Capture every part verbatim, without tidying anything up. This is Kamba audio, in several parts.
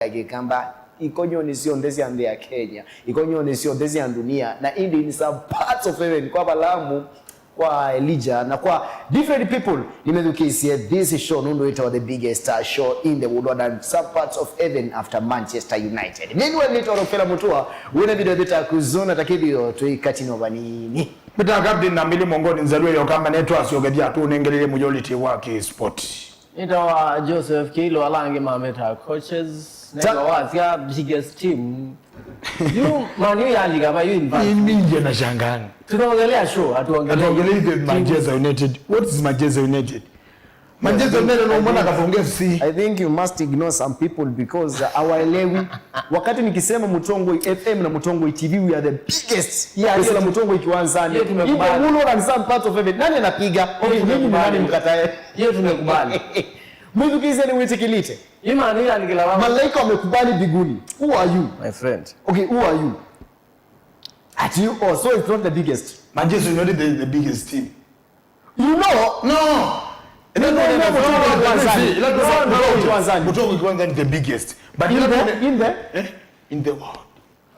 ya Kĩkamba, ikonyonĩ syonthe sya nthĩ ya Kenya, ikonyonĩ syonthe sya dunia, na ĩndĩ in some parts of heaven, kwa Balamu, kwa Elijah, na kwa different people, nĩmethukĩĩsye this show nũndũ ĩtawa the biggest, uh, show in the world, and some parts of heaven after Manchester United. Meanwhile, nĩtawa Rockefeller Mutua, wĩna video thita kuzona takĩthio twĩ katino vanini. Mita Captain na mbili mongoni nzalwe yo kamba netwa syokethia tũnengelele majority wa ki sport. Nĩtawa Joseph Kĩilo, ala angĩ mameta coaches. Ta- Nĩtawa wasya biggest team. Yu Man U yalika va yu in fact. Mimi nje na shangani. Tunaongelea show, hatuongelei. Hatuongelei the Manchester United. What is Manchester United? Manchester United no mwana Kathonge F C. I think you must ignore some people because, uh, hawaelewi. Wakati nikisema Mutongoi F M na Mutongoi T V, we are the biggest. Yeah, yes, na Mutongoi kiwanzani. Hiyo tumekubali. Even Mulo and some parts of heaven. Nani anapiga? Okay, nyinyi ni nani mkatae? Hiyo tumekubali. Mwithukize ni witikilite. Imani ya nikila baba. Malaika wamekubali mbinguni. Who are you? My friend. Okay, who are you? Ati you, oh, so it's not the biggest. Manchester United is the biggest team. You know? No. No, no, no, Mutongoi kiwanzani. No, no, Mutongoi kiwanzani. Mutongoi kiwanzani the biggest. But in the, in the, eh? In the world.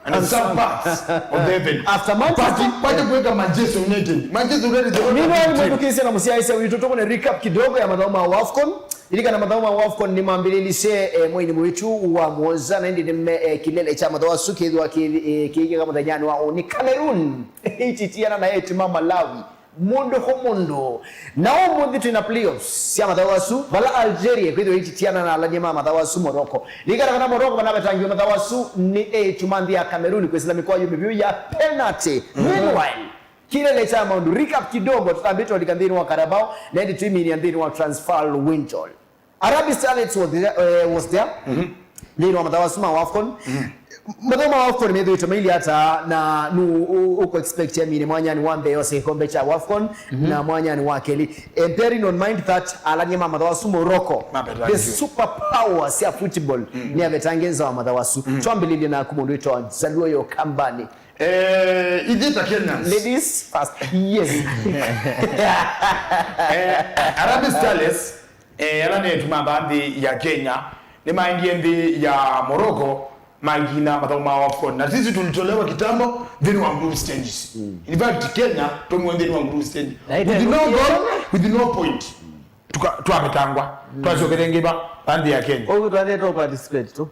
And some parts of heaven. After Manchester. But, but kuweka Manchester United. Manchester United is the one. Nino mwĩthukĩĩsya na mũsyaĩĩsya witũ tũkũne recap kidogo ya mathaũ ma AFCON. Ilikana mathaũ ma AFCON nĩmambĩlĩlisye, eh, mweinĩ mũitu wa mũonza, na ĩndĩ nĩme, eh, kilele kya mathaũ asu kĩthĩwa kĩ-, eh, kĩikĩka mũthenyanĩ wa ũnĩ. Cameroon ĩtitiana na ĩtuma Malawi. Mũndũ kwa mũndũ. Na ũmũnthĩ twĩ na playoffs sya mathaũ asu, vala Algeria ĩkwĩthĩwa ĩititiana na alany'a ma mathaũ asu Morocco. Lilikana kana Morocco manavetangiwe mathaũ asu nĩ eĩtu ma nthĩ ya Cameroon kwĩsĩla mĩkwayũ mĩvyũ ya penalty. Meanwhile, kilele kya maũndũ, recap kidogo, tũtambĩte ũlika nthĩnĩ wa Carabao, na ĩndĩ twĩminia nthĩnĩ wa transfer window. Harambee Starlets was there, eh, was there. Nthĩnĩ wa mathaũ asu ma AFCON. Mathaũ ma AFCON methĩĩtwe mailye ata, na nũ ũ-, ũkũ expect amine mwanyanĩ wa mbee yose kĩkombe kya AFCON na mwanyanĩ wa kelĩ? And bearing on mind that alany'a ma mathaũ asu Morocco, the superpower sya football, nĩ avetange nza wa mathaũ asu. Twambĩlĩlye naku mũndũ wĩtawa Nzaluo yo kambani. Eh, ithyĩ ta Kenyans. Ladies first. Yes. Eh, Harambee Starlets, eh, ala nĩ eĩtu ma nthĩ ya Kenya, nĩmaendie nthĩ ya Morocco, makina mathaũ ma AFCON. Na sisi tulitolewa kitambo nthĩnĩ wa group stages. In fact, Kenya tũmiwe nthĩnĩ wa group stage. With no goal, with no point. Tuka-, twavĩtangwa. Twacokere ngĩva nthĩ ya Kenya. Ũguo twathĩtwe participate tu.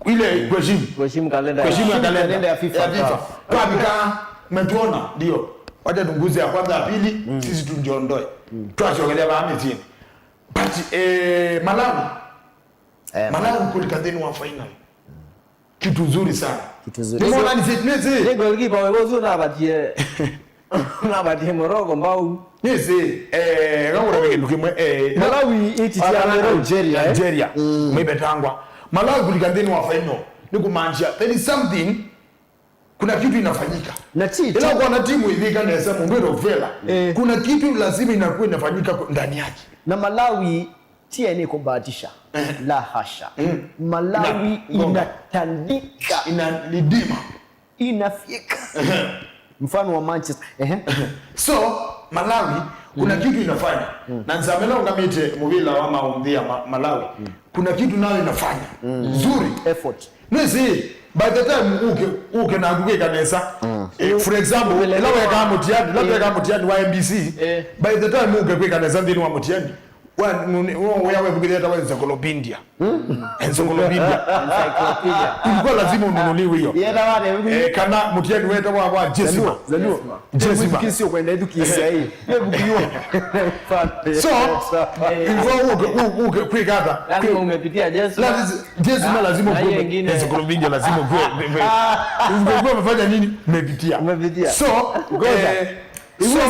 Ile kuheshimu. Kuheshimu kalenda. Kuheshimu ya kalenda ya FIFA. FIFA. Twavika metuona, ndio. Wacha tunguze ya kwanza, ya pili, sisi tujiondoe. Twacokelea vaa mĩsyĩnĩ. But, eh, Malawi. Eh, Malawi kulika nthĩnĩ wa final. Kitu nzuri sana. Kitu nzuri. Nĩmona nĩ, nĩ, nĩ goalkeeper wewe ũsu ũnavatie. Navatie Morocco mbau. Nĩsĩ, eh, ngakũreve kĩndũ kĩmwe, eh, Malawi ĩtitia Algeria, eh? Algeria. Maivetangwa. Malawi kulika nthĩnĩ wa final. Nĩ kumaanisha, there is something, kuna kitu inafanyika. Na ti, ĩla ti- ũkona timu ĩthĩka nesa, mũndũ ĩtofela. Eh. Kuna kitu lazima inakuwa inafanyika ndani yake. Na Malawi ti ene kubahatisha. Eh. La hasha. Malawi inatandika. Inalidima. Inafyeka. Mfano wa Manchester. Ehe. So, Malawi, kuna kitu inafanya. Na nzamela ungamite muvila wa maunthi ya Ma-, Malawi. Kuna kitu nayo inafanya. Nzuri. Effort. Nĩsĩ, by the time uke, uke na kwĩka nesa. Eh, for example, ĩla wekaa mũtiani, ĩla wekaa mũtiani wa M B C, by the time uke kwĩka nesa nthĩnĩ wa mũtiani, Wa, nũnĩ, no, wĩa wevukĩthĩa ta wa encyclopedia. Encyclopedia. Encyclopedia. Ilikuwa lazima ununuliwe hiyo. Yenda wale, eh, kana mutiani weta wa, wa Jesima. Zanuo, Zanuo. Jesima. Jesima. Kisi kwenda ithukisia hii. Yebukiwa. So, ilikuwa uke, u-, uke, kwikatha. Lazima umepitia Jesima. Lazima, Jesima lazima na ukuwe, hiyo ingine. Encyclopedia lazima ukuwe. Ungekuwa umefanya nini? Umepitia. Umepitia. So, ngoja. Eh, Iwisi,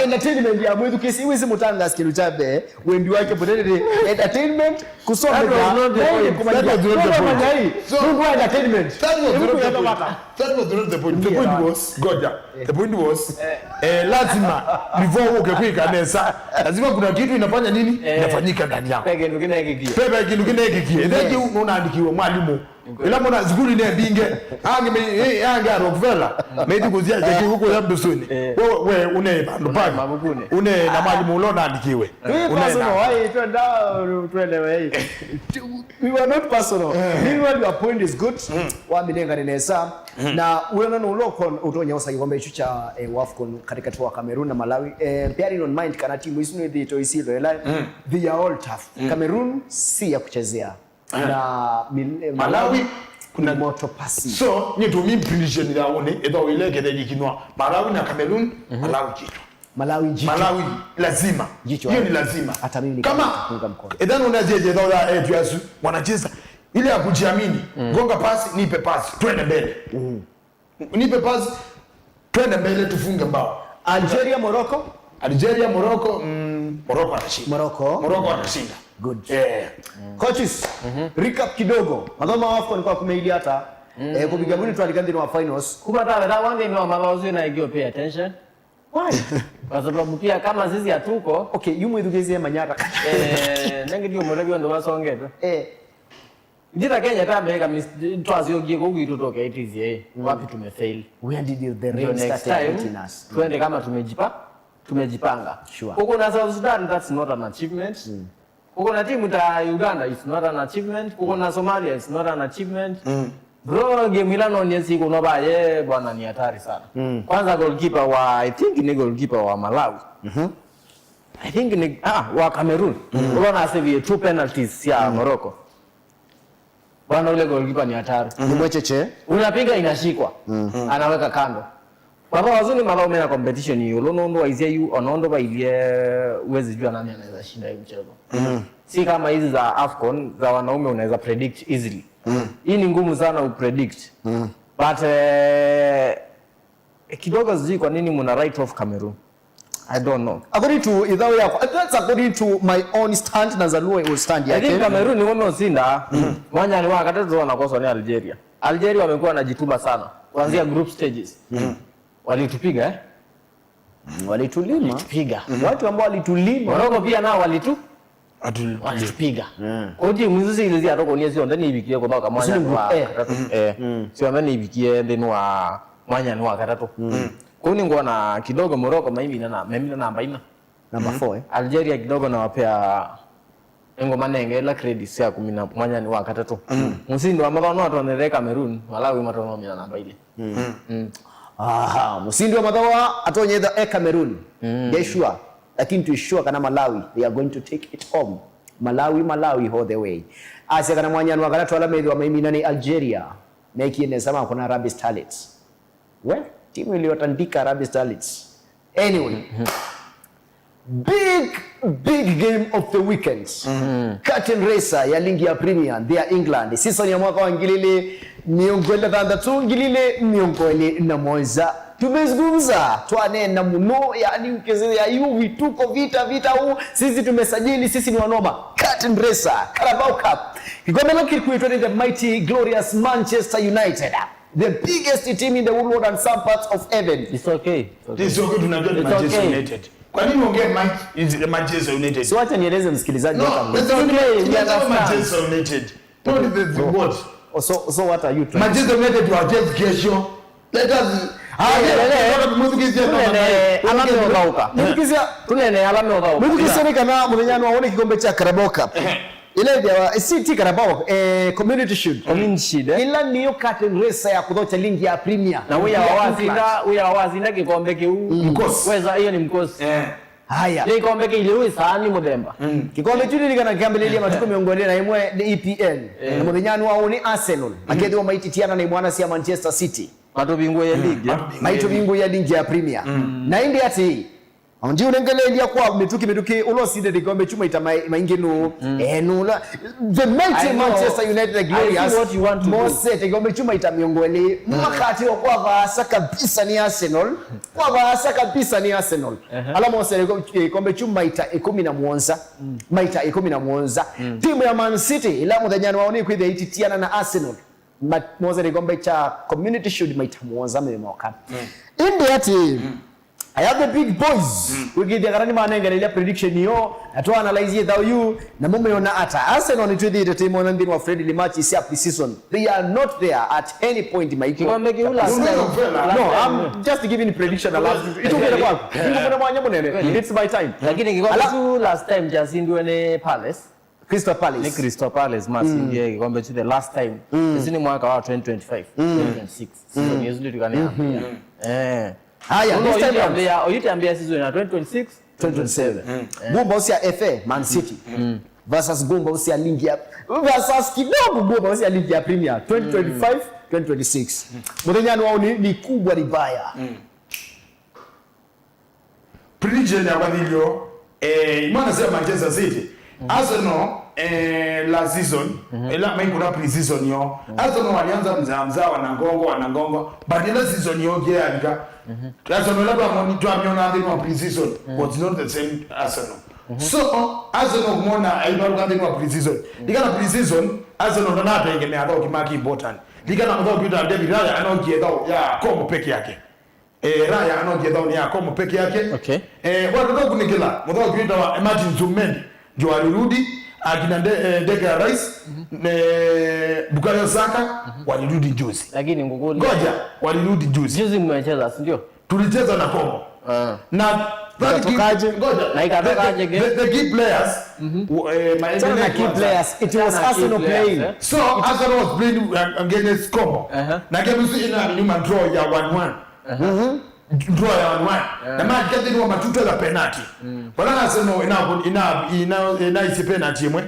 entertainment ya mwĩthukĩĩsi, iwisi mũtangaasi kĩndũ kya mbee, wendi wake mũnene nĩ entertainment, kũsomethya, na ĩndĩ kũmanyĩthya. That was not the point. That was not the point. Nũndũ wa entertainment. That was not the point. That was not the point. The point was, ngoja. The point was, eh, lazima, before ũke kwĩka nesa, lazima kuna kitu inafanya nini? Eh. Inafanyika ndani yako. Pe kĩndũ kĩnekĩkie. Pe, pe kĩndũ kĩnekĩkie. Ĩthe kĩu nũnaandikiwe mwalimu. Ĩla mona sukulu nĩ mbinge, angĩ me, eh, angĩ a Rockefeller, meithi kũzia kĩw'ũ kũya mbĩsũnĩ. Eh. We, we, une vandũ pake. Mavukunĩ. Une na mwalimu ũla ũnaandikiwe. Twi personal, ai, twenda, tuelewe, ai. We were not personal. Eh. Meanwhile, your point is good. Wamĩnengane nesa. Na wĩona nũla ũtonya ũsa kĩkombe isu cha, eh, wafcon katikati wa Cameroon na Malawi. Eh, bearing on mind kana timu isu nĩthĩĩtwe isilwe ĩla, they are all tough. Cameroon si ya kuchezea. Na Mil- eh, Malawi, Malawi kuna ni moto pasi. So, nye tumi prediction ya one, ethwa wile kete jikinwa. Malawi na Cameroon, Malawi kichwa. Malawi jichwa. Malawi lazima. Jichwa. Hiyo ni lazima. Hata mimi kama nitaunga mkono. Ethwa unaje je ethwa eh tuasu wanacheza ile ya kujiamini. Gonga pasi, nipe pasi, twende mbele. Nipe pasi, twende mbele tufunge mbao. Algeria, Morocco. Algeria, Morocco, mm, Morocco atashinda. Morocco. Morocco atashinda. Good. Eh. Coaches, recap kidogo. Mathomo ma wafcon kwa kumeilia hata. Eh, kupiga muni twalika nthĩnĩ wa finals. Kuma tawe ta wange ni wa malaozi na ikio pay attention. Why? Kwa sababu pia kama sisi hatuko. Okay, yu mwĩthukĩĩsye manyata. Eh, nengi ndio mwana biondo wasongete. Eh. Njĩta Kenya ta America mis- twasyokie kũu gwitũ tũkeĩtĩsye, eh, wapi tumefail. Where did the rain started beating us? Twende kama tumejipa, tumejipanga. Sure. Kuko na South Sudan, that's not an achievement. Kuko na timu ta Uganda, it's not an achievement. Kuko na Somalia, it's not an achievement. Bro, game ila nonie siku no ba ye bwana ni hatari sana. Kwanza goalkeeper wa, I think ni goalkeeper wa Malawi. I think ni, ah, wa Cameroon. Unaona save two penalties ya Morocco. Bwana ule goalkeeper ni hatari. Ni mwecheche. Unapiga inashikwa. Anaweka kando. Baba wazuni mala umena competition hiyo. Unaona waizia yu, unaona bailie uwezi jua nani anaweza shinda hii mchezo. Si kama hizi za AFCON za wanaume unaweza predict easily. Hii ni ngumu sana upredict. But eh, kidogo sijui kwa nini muna write off Cameroon. I don't know. According to ithau yako, that's according to my own stand na Zaluo will stand yake. I think Cameroon ni wame usinda. Mwanya ni wakati tuona kosa ni Algeria. Algeria wamekuwa wanajituma sana kuanzia group stages. Walitupiga, eh? Walitulima. Walitupiga. Watu ambao walitulima. Morocco pia nao walitu Atu- walitupiga. Kwa hiyo timu hizi zile ziatokonia cionthe niivikie kuthoka mwanya wa katatu. Eh, cionthe niivikie nthĩnĩ wa mwanya wa katatu. Kwa hiyo ningwona kidogo Morocco maimina na maimina namba ina. Number four, eh? Algeria kidogo nawapea engo manenge ila credit ya kumina mwanya wa katatu. Musindi wa mathono atonyere Cameroon, Malawi matonomina namba ile. Aha, musindi wa mathoa atonyetha e Cameroon. Ndesure. Lakini twĩ sure kana Malawi, they are going to take it home. Malawi, Malawi all the way. Asya kana mwanya wa katatu ala methĩwa maimina nĩ Algeria, mekie nesa makona Harambee Starlets. We, timu iliyotandika Harambee Starlets. Anyway, big, big game of the weekend. Curtain raiser ya ligi ya Premier nthĩ ya England. Season ya mwaka wa ngili ili mĩongo ĩlĩ na thanthatũ, ngili ili mĩongo ĩlĩ na mũonza. Tumezungumza, twanena mũno, yani ukizia yu vituko, vita, vita huu, sisi tumesajili, sisi ni wanoma. Curtain raiser, Carabao Cup. Kikombe kĩla kĩkuĩtwe nĩ the mighty, glorious Manchester United. The biggest team in the whole world and some parts of heaven. It's okay. It's okay. It's okay, tunajua ni Manchester United. Kwa nini ongea Man- is- Manchester United? So wacha nieleze msikilizaji. No, it's okay. Tunajua Manchester United. What is the, the what? Oh, so, so what are you trying to Manchester United wachezi kesho. Let us. Ah, yeah, tumwĩthukĩĩsye. Tunene ala meũthaũka. Mwĩthukĩĩsye. Tunene ala meũthaũka. Mwĩthukĩĩsye nĩ kana mũthenya wa one kikombe cha Carabao Cup. Ile ndio, eh, si ti Carabao, eh, Community Shield. Community Shield, eh? Ila niyo curtain raiser ya kũthokya ligi ya Premier. Na wĩa wa wasinda, wĩa wa wasinda kikombe kiu. Mkosi. Weza, hiyo ni mkosi. Eh. Haya. Ni kikombe kile wĩ saani mũthemba. Kikombe kyu lilikana kiambĩlĩlya matukũ mĩongo ĩlĩ na ĩmwe nĩ E P L. Na mũthenya wa ũnĩ Arsenal. Makethĩwa maititiana na imwana cia Manchester City. Matũvingũie ligi. Maitũvingũie ligi ya Premier. Na ĩndĩ ati, Onji ũnengelelya kwa mĩtũkĩ mĩtũkĩ, ũla ũsindĩte kĩkombe kyu maita mai- maingĩ nũũ? Eh, nũla. The mighty Manchester United, the glorious. Mosete kĩkombe kyu maita mĩongo ĩlĩ. Makatĩwa kwa vaasa kabisa nĩ Arsenal. Kwa vaasa kabisa nĩ Arsenal. Ala mosete kĩko- kĩkombe kyu maita ĩkũmi na mũonza. Maita ĩkũmi na mũonza. Timu ya Man City, ĩla mũthenyanĩ wao nĩkwĩthĩa ititiana na Arsenal. Ma- mosete kĩkombe kya Community Shield maita mũonza me moka. Ĩndĩ ati, Aya the big boys. Wĩkĩthya kana nĩmanengereile prediction yo, na twa analyze ĩthau yu, na mũmĩona ata? Arsenal nĩtwĩthĩĩte tũimona nthĩnĩ wa friendly match sya pre-season. They are not there at any point, Michael. Kikombe kĩu last time. No, I'm just giving prediction, alafu itũkĩte kwaku. Nĩngũkũna mwanya mũnene. It's my time. Lakini kikombe kĩu last time kyasindiwe nĩ Palace. Crystal Palace. Nĩ Crystal Palace masindie kikombe kĩu the last time. Ĩsu nĩ mwaka wa twenty twenty-five, twenty twenty-six. Season ĩsu ndĩtukane ya. Eh. Haya, this time around. Oyutambia season ya twenty twenty-six, twenty twenty-seven. Ngumbo cia F A, Man City. Versus ngumbo cia ligi ya, versus kidogo ngumbo cia ligi ya Premier, twenty twenty-five, twenty twenty-six. Mũthenya wa ũnĩ ni kubwa vibaya. Prediction ya vathilio, eh, imwana cia Manchester City. Arsenal, eh, last season, ila maikuna pre-season yo. Arsenal walianza mzaa mzaa, wanangongo, wanangongo. But ila season yo kia yalika. Arsenal ila twamoni-, twamiona nthĩnĩ wa pre-season was not the same Arsenal. So, Arsenal kumwona aivaruka nthĩnĩ wa pre-season. Likana pre-season, Arsenal ndanategemea athauki make important. Likana mũthauki wĩtawa David Raya anokie thau ya komo peke yake. Eh, Raya anokie thaũni ya komo peke yake. Okay. Eh, watoka kunikila, mũthauki wĩtawa Martin Zubimendi, ndio walirudi, akina De-, eh, Declan Rice, ne Bukayo Saka, walirudi juzi. Lakini ngũkũlya. Ngoja, walirudi juzi. Juzi mmecheza, si ndio? Tulicheza na Komo. Ah. Na that key, ngoja. Na ikatokaje game? The, the, the key players, w-, eh, my Tena na key players. It was Arsenal playing. So, Arsenal was playing, uh, against Komo. Uh-huh. Na game ĩsu ĩnaminima draw ya one one. Draw ya one one. Na maandĩka nthĩnĩ wa matuta ya penalty. Vala Arsenal ina, ina, ina, inaisye penalty ĩmwe.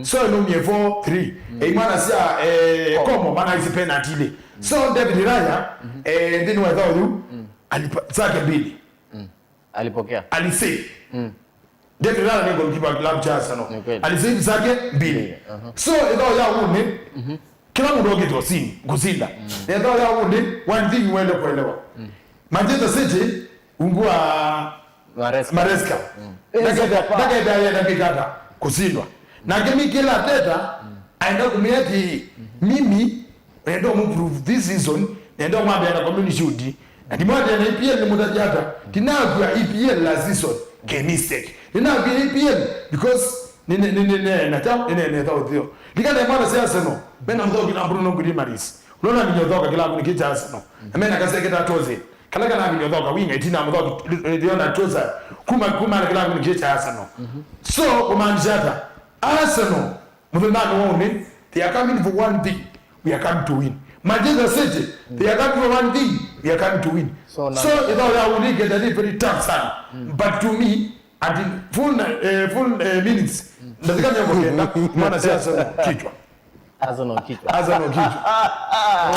So ĩnaumie four three. Eh, imwana sya, eh, Komo manaisye penalty ilĩ. So David Raya, eh, nthĩnĩ wa ĩthau yu, alipa-, zake mbili. Alipokea. Alisave. David Raya nĩ goalkeeper wa club cha Arsenal. Ni kweli. Alisave zake mbili. Mbili, aha. So, ĩthau ya ũnĩ, kĩla mũndũ okĩte ũsin-, kũsinda. Na ĩthau ya ũnĩ, one thing wende kuelewa. Manchester City, ungu wa Maresca. Maresca. Ndakenda, ndakenda yenda kwĩka ata kũsindwa. Nake Mikel Arteta, aenda kumwĩa ati, mimi, nenda ũmũprove this season, nenda ũmwambĩa na community shield. Na ndimwambĩa na E P L nĩ mũtati ata. Ndinakw'a E P L last season, ke mistake. Ndinakw'a E P L because nĩ, nĩ, nĩ, nĩ, nĩ, na chao, nĩ, nĩ, nĩ thao thio. Likana mwana cia Arsenal, mena mũthauki na Bruno Guimaraes. Unaona ni nyothoka kila mtu nikicha Arsenal. Na mena kaseke ta Toze. Kala kana ni nyothoka winga itina mũthauki, eh, Leonard Toze. Kuma, kuma na kila mtu nikicha Arsenal. So, kumaanisha ata? Arsenal, mũthendanĩ wa ũnĩ, they are coming for one thing. We are coming to win. Manchester City, they are coming for one thing. We are coming to win. So, so ĩthau ya ũnĩ ĩkenda nĩ very tough sana. But to me, at the full, eh, full, eh, minutes, ndatĩka mĩongo kenda, mwana cia Arsenal kichwa. Arsenal kichwa. Arsenal kichwa.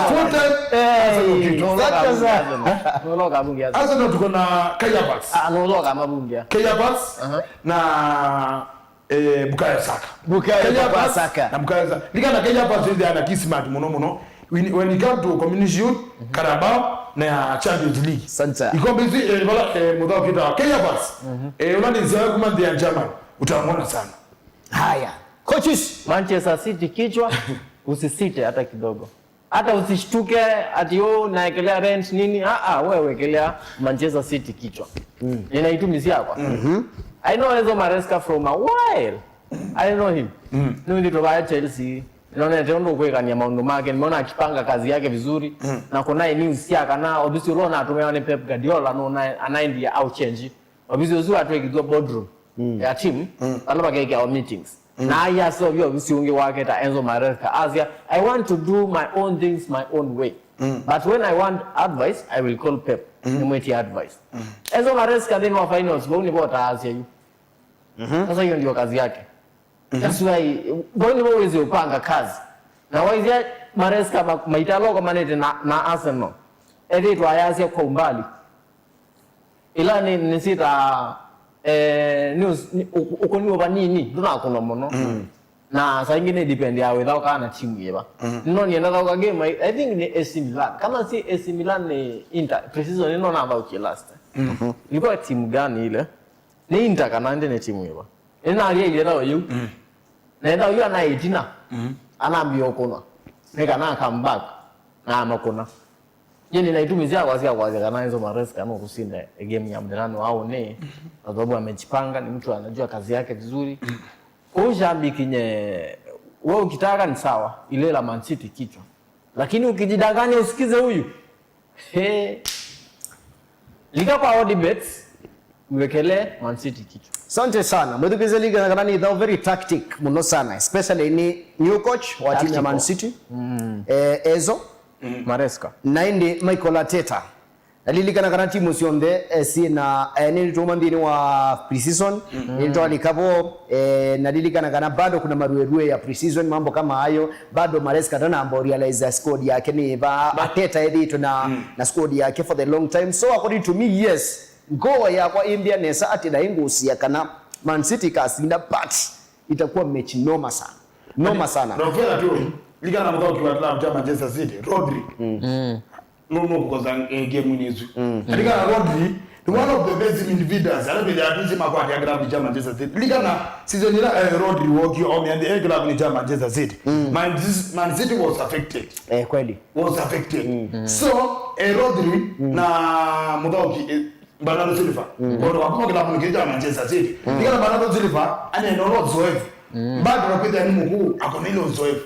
Full time, Arsenal kichwa. Nũloka bunge Arsenal. Nũloka bunge Arsenal. Arsenal tuko na Kai Havertz. Ah, nũloka mabunge. Kai Havertz na eh, Bukayo Saka. Bukayo Saka. Na Bukayo Saka. Likana Kai Havertz is ana kismat mũno mũno. When, when it come to Community Shield, Carabao, na Champions League. Santa. Ikombe ici, eh, vala, eh, mũthauki ta Kai Havertz. Eh, ũla nĩ nzĩa kuma nthĩ ya German. Utamwona sana. Haya. Coaches. Manchester City kichwa, usisite hata kidogo. Hata usishtuke ati, "Oh, naekelea rent nini." Ah, ah, wewe wekelea Manchester City kichwa. Nina itumi syakwa. I know Enzo Maresca from a while. I know him. Nĩwĩthĩtwe vaya Chelsea. Nĩnonete ũndũ ũkwĩkania maũndũ make. Nimeona akipanga kazi yake vizuri. Na kuna news sya kana obviously ũla ũnatũmĩawa nĩ Pep Guardiola nũna anaendia au change. Ovisi ũsu watwĩkĩthw'a boardroom ya team, ala vakekĩawa meetings. Na ayasya ovisi ũngĩ wake ta Enzo Maresca, asya, "I want to do my own things my own way. But when I want advice, I will call Pep, nĩmwĩtie advice." Enzo Maresca nthĩnĩ wa finals, vau nĩvo ũtaasya yu. Sasa hiyo ndio kazi yake. That's why, vau nĩvo wĩsĩ ũpanga kazi. Na waisya Maresca ma-, maita ala ũkomanĩte na, na Arsenal, ethĩtwe ayasya kwa umbali. Ila nĩ, nĩsyĩtaa, eh, nĩ ũs-, nĩ ũ-, ũkũniwe vanini, ndũnakũnwa mũno. Na saa ingĩ nĩ depend ya wĩthaũkaa na timu yĩva. Nĩnonie ndathauka game, I, I think nĩ A C Milan. Kana si A C Milan nĩ Inter, pre-season ĩno nathaukie last. Ilikuwa timu gani ile? Nĩ Inter kana ndĩ nĩ timu yĩva? Nĩnalyaile thao yĩu. Na thao yĩu anaĩ ĩtina. Anambia ũkũnwa. Nĩ kana come back. Na amakũna. Nyie nina itumi syakwa sya kwasya kana Enzo Maresca nũkũsinda game ya mũthenyanĩ wa ũnĩ, kwa sababu amejipanga, ni mtu anajua kazi yake vizuri. Kwoou shabiki nye, wewe ukitaka ni sawa, ilela Man City kichwa. Lakini ukijidanganya usikize huyu. He. Lika kwa Odibets, uwekelee Man City kichwa. Asante sana. Mwĩthukĩĩsya, lilikana kana nĩ ĩthaũ very tactic mũno sana, especially nĩ new coach wa timu ya Man City. Eh, Enzo. Maresca. Na ĩndĩ Mikel Arteta. Na lilikana kana timu syonthe, eh, syĩ na, eh, nĩ tũma nthĩnĩ wa pre-season, nĩ twalika vo, eh, na lilikana kana bado kuna maruerue ya pre-season, mambo kama hayo, bado Maresca ndanamba realize squad yake nĩ va, Arteta ethĩĩtwe na, na squad yake for the long time. So according to me, yes, ngoo yakwa ĩmbĩa nesa atĩ ndaĩ ngũsĩa kana Man City ĩkasinda, but itakuwa mechi noma sana. Noma sana. Rafael tu, lilikana mũthaũki wa club ya Manchester City, Rodri. No, no, because eh, game ni isu. Lilikana Rodri ni one of the best midfielders. Ala vile atuzi makwati ya club ya Manchester City. Lilikana season ila, eh, Rodri woki o miandi eh club ni ya Manchester City. Man, Man City was affected. Eh, kweli. Was affected. So, eh, Rodri na mũthaũki, eh, Bernardo Silva. Bodo wakoma kĩlavu kĩĩ kya Manchester City. Lilikana Bernardo Silva anena ũla uzoefu. Bado nakwĩthĩa nĩ mũkuu, akona ile uzoefu.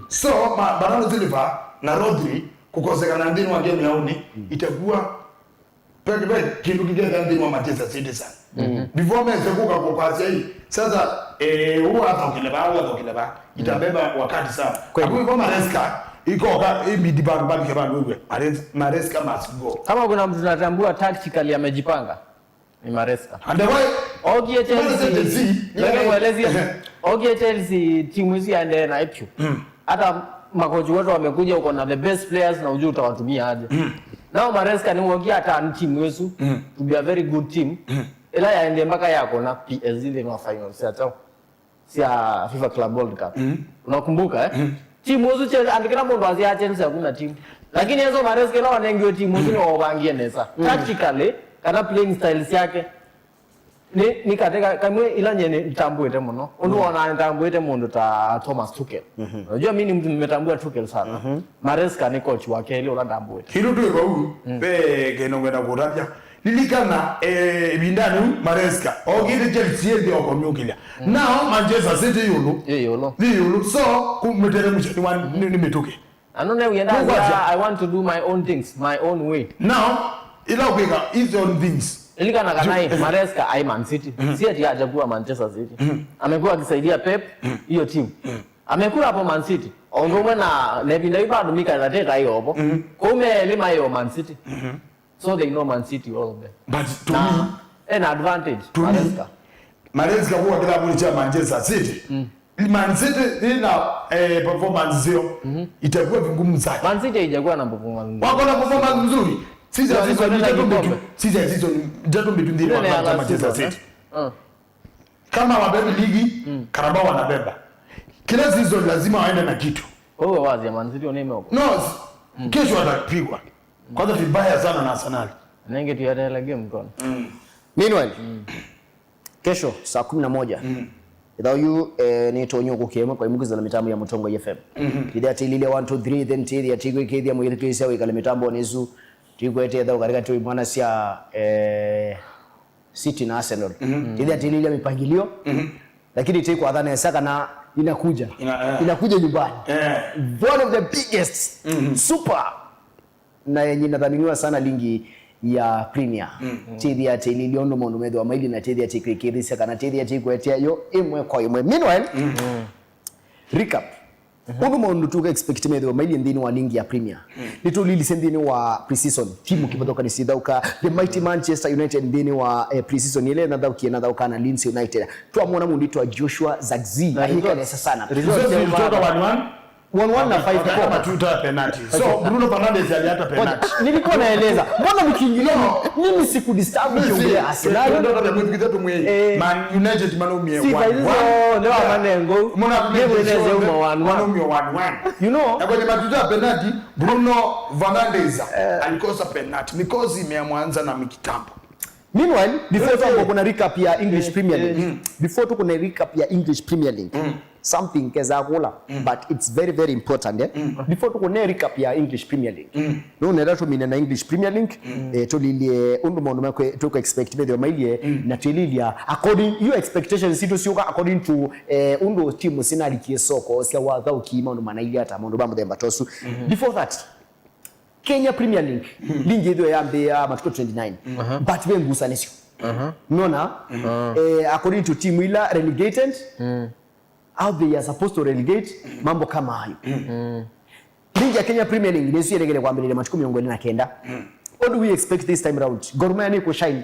So, ma, Bernardo Silva na Rodri kukosekana nthĩnĩ wa game ya ũnĩ, itakuwa pe, pe kĩndũ kĩketha nthĩnĩ wa Manchester City sana. Before mese kuka kwa, kwasya hii, sasa, eh, huu hata ukileva, huu hata ukileva, itabeba wakati sana. Kweli. Abu hivyo Maresca, ikoka, hii mid bank, bank ya bank, wewe, Mares-, Maresca must go. Kama kuna mtu natambua tactically amejipanga, ni Maresca. And the way, okie Chelsea, Chelsea, leke mwelezia. Okie Chelsea, timu hizi yaendee na ipyo. Hata makochi wote wamekuja, uko na the best players na ujua utawatumia aje. Nao Maresca ni wokia hata ni timu yesu, to be a very good team. Ila yaendee mpaka yakona P S G nthĩnĩ wa finals ya chao. Sya FIFA Club World Cup. Unakumbuka, eh? Timu ũsu Chelsea, andũ kĩla mũndũ asya Chelsea hakuna timu. Lakini Enzo Maresca ĩla wanengiwe timu ũsu nĩwaũvangie nesa. Tactically, kana playing styles yake, nĩ, nĩ katĩ ka, kamwe ila nye nĩtambũĩte mũno. Ũndũ wona nĩtambũĩte mũndũ ta Thomas Tuchel. Unajua mimi ni mtu nimetambua Tuchel sana. Maresca nĩ coach wa kelĩ ũla ndambũĩte. Kĩndũ twĩ vau, ve kĩndũ ngwenda kũtavya. Lilikana, eh, ĩvindanĩ yu Maresca okĩte Chelsea ĩthĩ okomyũkĩlya. Now Manchester City yũlũ. Yĩ yũlũ. Yĩ yũlũ. So, kũmĩtethemusya nĩ wa, nĩ, nĩ mĩtũkĩ. Ano ne uyenda, I want to do my own things, my own way. Now, ila kwĩka his own things. Lilikana kana Maresca ai Man City. Si ati hajakuwa Manchester City. Amekuwa akisaidia Pep, hiyo timu. Amekuwa hapo Man City. Ũndũ ũmwe na, na ĩvinda yu bado Mikel Arteta aĩ ovo. Kũu me elĩ maĩ o Man City. So they know Man City well there. But to me, ena advantage, to me, Maresca. Maresca kuwa kĩlavunĩ kya Manchester City. Man City ina, eh, performance sio. Itakuwa vigumu sana. Man City haijakuwa na performance nzuri. Wako na performance nzuri. Sisi ya season itatu mbitu. Sisi ya season itatu mbitu ndio wa Manchester City. Kama wabebe ligi, Carabao wanabeba. Kila season lazima waende na kitu. Kwa hiyo wazi ya Man City wanaime huko. No, kesho watapigwa. Kwanza vibaya sana na Arsenal. Nenge tu yatela game kono. Meanwhile, kesho saa kumi na moja. Ĩthaũ yu, eh, nĩ tonyũ kũkĩemwe kwa imukizana mitambo ya Mũtongoi F M. Tithia tilile one two three, then tithia tikwĩkĩthia mwĩthukĩĩsya wĩkale mitambonĩ ĩsu. Tikwete ĩthaũ katika timu imwana sya, eh, City na Arsenal. Tithia tilile mipangilio. Lakini tikwatha nesa kana inakuja. Inakuja nyumbani. One of the biggest super na yenye inathaminiwa sana lingi ya Premier. Tithia tililio ndo maũndũ methĩwa maili na tithia tikwĩkĩĩthĩsya kana tithia tikwetea yo ĩmwe kwa ĩmwe. Meanwhile, recap. Ũndũ maũndũ tũka expect methĩwa maili nthĩnĩ wa lingi ya Premier. Nĩtũlilisye nthĩnĩ wa pre-season, timu kĩvathũkanĩsyo ithaũka, the mighty Manchester United nthĩnĩ wa, eh, pre-season ĩla ĩnathaũkie, ĩnathaũka na Leeds United. Twamwona mũndũ wĩtwa Joshua Zirkzee, ahĩka nesa sana. Results ilitoka one one. One one na five four. Wakapata matuta ya penalty. So, Bruno Fernandes aliata penalty. Nilikuwa naeleza, mbona mkiingilia? Mimi sikudisturb ukiongelea Arsenal. Ndio ndio mwikiza tumwe. Man United manaumia one one. Sifa hizo leo manengo. Mbona mnaumia one one? You know? Na kwenye matuta ya penalty, Bruno Fernandes alikosa penalty. Mikosi imeamwanza na mikitambo. Meanwhile, before tuambe kuna recap ya English Premier League. Before tuko na recap ya English Premier League. something kesa kula, but it's very, very important, eh? Before tukune recap ya English Premier League, no nenda tumine na English Premier League, eh, tulilye undu maundu makwe tuku expect methio mailie, na twililya according your expectations situ siuka according to, eh, undu timu sinalikie soko sia wathauki maundu manailia ata maundu ba muthemba tosu. Before that, Kenya Premier League, ligi ithio yambia matukũ twenty-nine, but ve ngusanisyo. Nona, eh, according to timu ila relegated, how they are supposed to relegate, mambo kama hayo. Ligi ya Kenya Premier League nĩsu yerekele kwambĩrĩria matukũ mĩongo ĩlĩ na kenda. What do we expect this time round? Gor Mahia nĩ kushine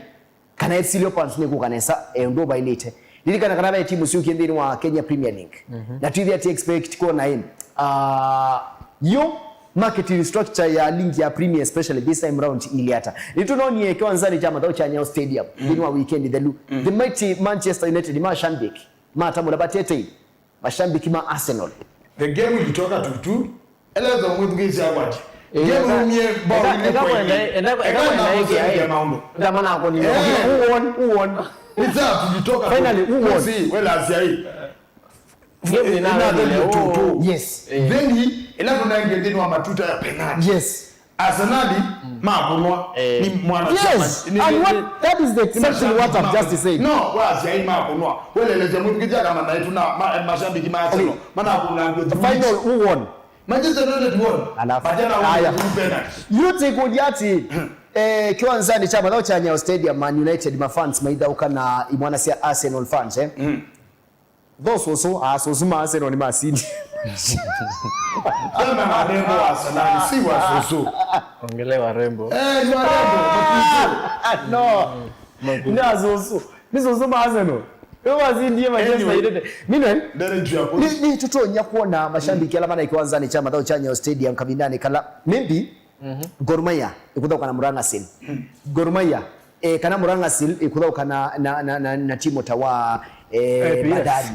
kana F C Leopards nĩ kuka nesa, eh, ũndũ ũvailĩte? Lilikana kana ve timu syũkie nthĩnĩ wa Kenya Premier League. Na twĩthĩa ti expect kuona ĩ, ah, yo marketing structure ya ligi ya Premier especially this time round ili ata. Nĩtũnonie kĩwanzanĩ kya Mathau kya Nyayo Stadium nthĩnĩ wa weekend thelu. The mighty Manchester United mashabiki matamũla vatete mashabiki ma Arsenal. The game ilitoka two two. Eleza mwĩthukĩĩsya akwati. Eh, game eka- umie bao eka- eka kwenda- eka- eka kwenda ĩkĩa, eh. Maũndũ. Ndamana koni. Eh. Who won? Who won? It's up, tulitoka. Finally, who won? Si, wela asia hii. Game ina- ina- ina- two two. Yes. Eh. Then ila tunaingia nthĩnĩ wa matuta ya penalty. Yes. Arsenal makũnwa. Eh. Ni mwana Yes, ni- and ni- what, that is exactly what I've just said. No, wa asia hii makũnwa. Wela eleza mwĩthukĩĩsya kama na ituna ma- mashabiki ma Arsenal. Okay. Mana kuna The final, who won? Manchester United won. Alafu, but then I aya. Won penalty. Yote ĩkũlya atĩ, eh, kĩwanzanĩ kya Mathau kya Nyayo Stadium, Man United mafans maithaũka na imwana sya Arsenal fans, eh? Those also, ah, sosu ma Arsenal nĩ masindi. Sema warembo wa Arsenal, si wa sosu. Ongele warembo. Eh, ni warembo, matutu. No. Ni asosu. Nĩ sosu ma Arsenal. Yo wasindie Manchester United. Meanwhile, nĩ, nĩ tũtonya kuona mashabiki ala mana kĩwanzanĩ kya Mathau kya Nyayo Stadium kavindanĩ kala maybe Gor Mahia ĩkũthauka na Murang'a Seal. Gor Mahia, eh, kana Murang'a Seal ĩkũthauka na, na, na, na, na timu ta wa, eh, Bandari.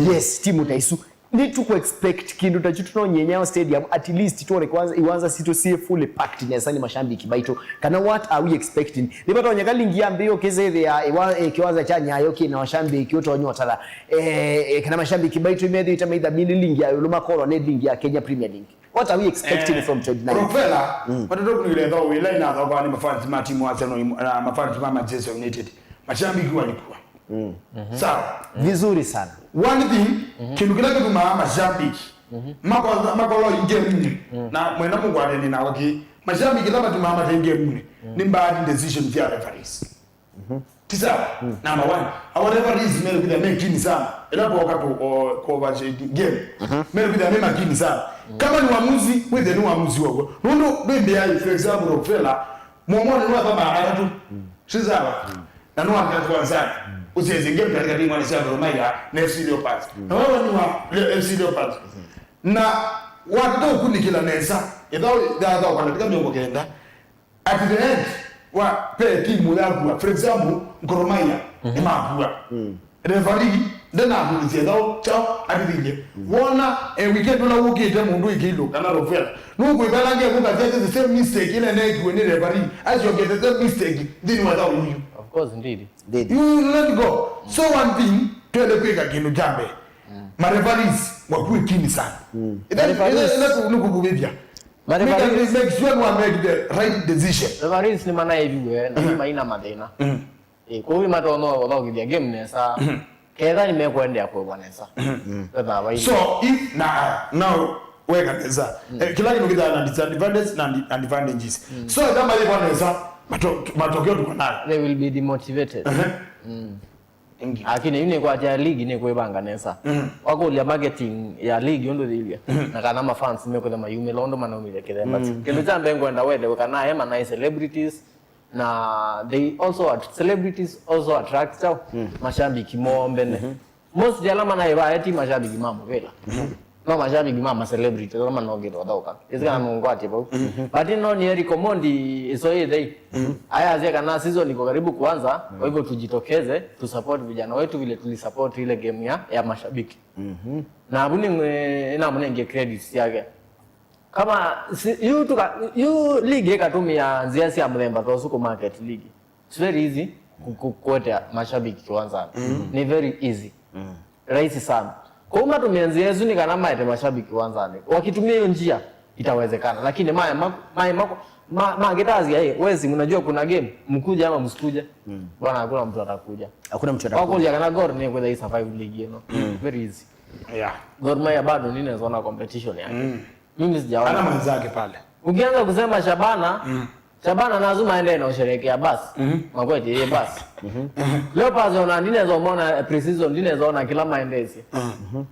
Yes, timu ta isu. Nĩtũkũ expect kĩndũ ta kyu tũnonye Nyayo Stadium, at least tuone kwanza iwanza sitũ siĩ fully packed nesa nĩ mashabiki baitũ. Kana what are we expecting? Nĩvatonyeka ligi yambĩĩe ũkĩsĩthĩa iwa- eh, kĩwanza kya Nyayo kĩna mashabiki ũtonya ũtala. Eh, eh, kana mashabiki baitũ imethĩĩte maithamini ligi ya ĩũlũ makolwa nĩ ligi ya Kenya Premier League. What are we expecting from twenty-nine? Rockefeller, matatokunĩkĩle thau ĩla inathaũkawa nĩ mafans ma timu wa Arsenal na mafans ma Manchester United. Mashabiki walikuwa. Sawa. Vizuri sana. One thing, kĩndũ kĩla kĩtumaa mashabiki makola, makola ingeminĩ na mwenda mũkwatene na waki. Mashabiki ĩla matumaa mate ingeminĩ nĩ bad decision sya referees. Ti sawa? Number one, our referees mele kwĩthĩa me keen sana. Ĩla twoka tu coverage game, mele kwĩthĩa me makini sana. Kama ni uamuzi, wĩthĩa ni uamuzi waw'o. Nũndũ ndwĩmbĩa, for example, Rockefeller, Mwomoni nĩwathamaa atatũ. Si sawa? Na nĩwakĩla kwanzani. Ũsyaisye game katikati mwana sya Gor Mahia na F C Leopards. Na wewe ni wa Le- F C Leopards. Na watata ũkunĩkĩla nesa. Ĩthaũ yathaũka katika mĩongo kenda. At the end, wa pe timu yakua. For example, Gor Mahia, nĩmakua. Referee ndenakũlĩsya ĩthaũ kyaũ atithilye. Wona, eh, weekend ũla wũkĩte mũndũ ikĩilũ kana Rockefeller, nũkwĩkala ngekũkasya the same mistake ĩla neekiwe nĩ referee, asyokete the same mistake nthĩnĩ wa ĩthaũ yuyu. Of course, indeed. Indeed. You will not go. So one thing, twende kwĩka kĩndũ kya mbee. Ma referees wakuwe keen sana. Ĩla, ĩla, ĩla tu nĩkũvuvĩthya. Ma referees, make sure you make the right decision. Referees nĩmanaĩviwe na nĩmaina mathĩna. Eh, kwoou nĩmatonya ũthaũkĩthya game nesa. Ketha nĩmekũendeea kũĩvwa nesa. Vethaa vai. So, if na, now, weka nesa. Eh, kĩla kĩndũ kĩthaa na disadvantages na di- advantages. So, ĩtha mayĩvwa nesa, mato- matokeo tuko nayo. They will be demotivated. Lakini yu nĩkwatya ligi nĩkwĩvanga nesa. Wakũlya marketing ya ligi ũndũ yĩilye, na kana mafans mekwĩtha mayumĩla ũndũ manaumĩlya kĩthemba kyu. Kĩndũ kya mbee ngwenda welewe kana ema na celebrities, na they also at- celebrities also attract kyaũ? Mashabiki moo mbene. Most ala manaĩvaa ti mashabiki ma mũvĩla. No mashabiki ma ma celebrity ala manokĩte ũthaũka. Ĩsĩ kana nũngwatye vau. But no ni recommend iso ĩthei. Ayasya kana season iko karibu kuanza, kwa hivyo tujitokeze, tusupport vijana wetu vile tulisupport ile game ya, ya mashabiki. Na avu ni namũnengie credits yake. Kama si- yu tuka- yu league ĩkatũmĩa nzĩa sya mũthemba ta ũsu kũ market league. It's very easy ku- ku- kũetea mashabiki kĩwanzanĩ. Ni very easy. Rahisi sana. Kwa hiyo matumia njia yesu ni kana maete mashabiki wanzani. Wakitumia hiyo njia itawezekana. Lakini maya ma- maya ma- ma- magitazia, eh, wezi, mnajua kuna game, mkuje ama msikuje? Mm. Bwana, hakuna mtu atakuja. Hakuna mtu atakuja. Wakuja kana Gor ni kwenda survive league, you know. Mm. Very easy. Yeah. Gor Mahia bado nini zona competition yake. Mm. Mimi sijaona. Ana mwenzake pale. Ukianza kusema Shabana, mm. Shabana lazima aende na usherekea basi. Mm. Makwete yeye basi. Mm-hmm. Leopards ona ndine zo mona pre-season, ndine zo na kila maendezi. Mm-hmm.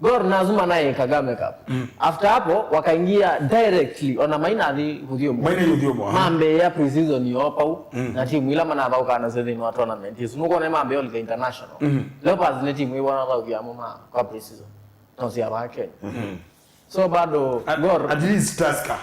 Gor lazima naye Kagame Cup. Mm. After hapo wakaingia directly ona maina thi kuthio. Maina yuthio mwa. Mambe ya pre-season yo pau. Mm. Na timu ila mana thauka na zethi no tournament. Yesu nuko ne mambe yo international. Mm. Leopards ne timu iwana thaukia mama kwa pre-season. Tosia ba Kenya. Mm-hmm. So bado at, Gor at least Tusker.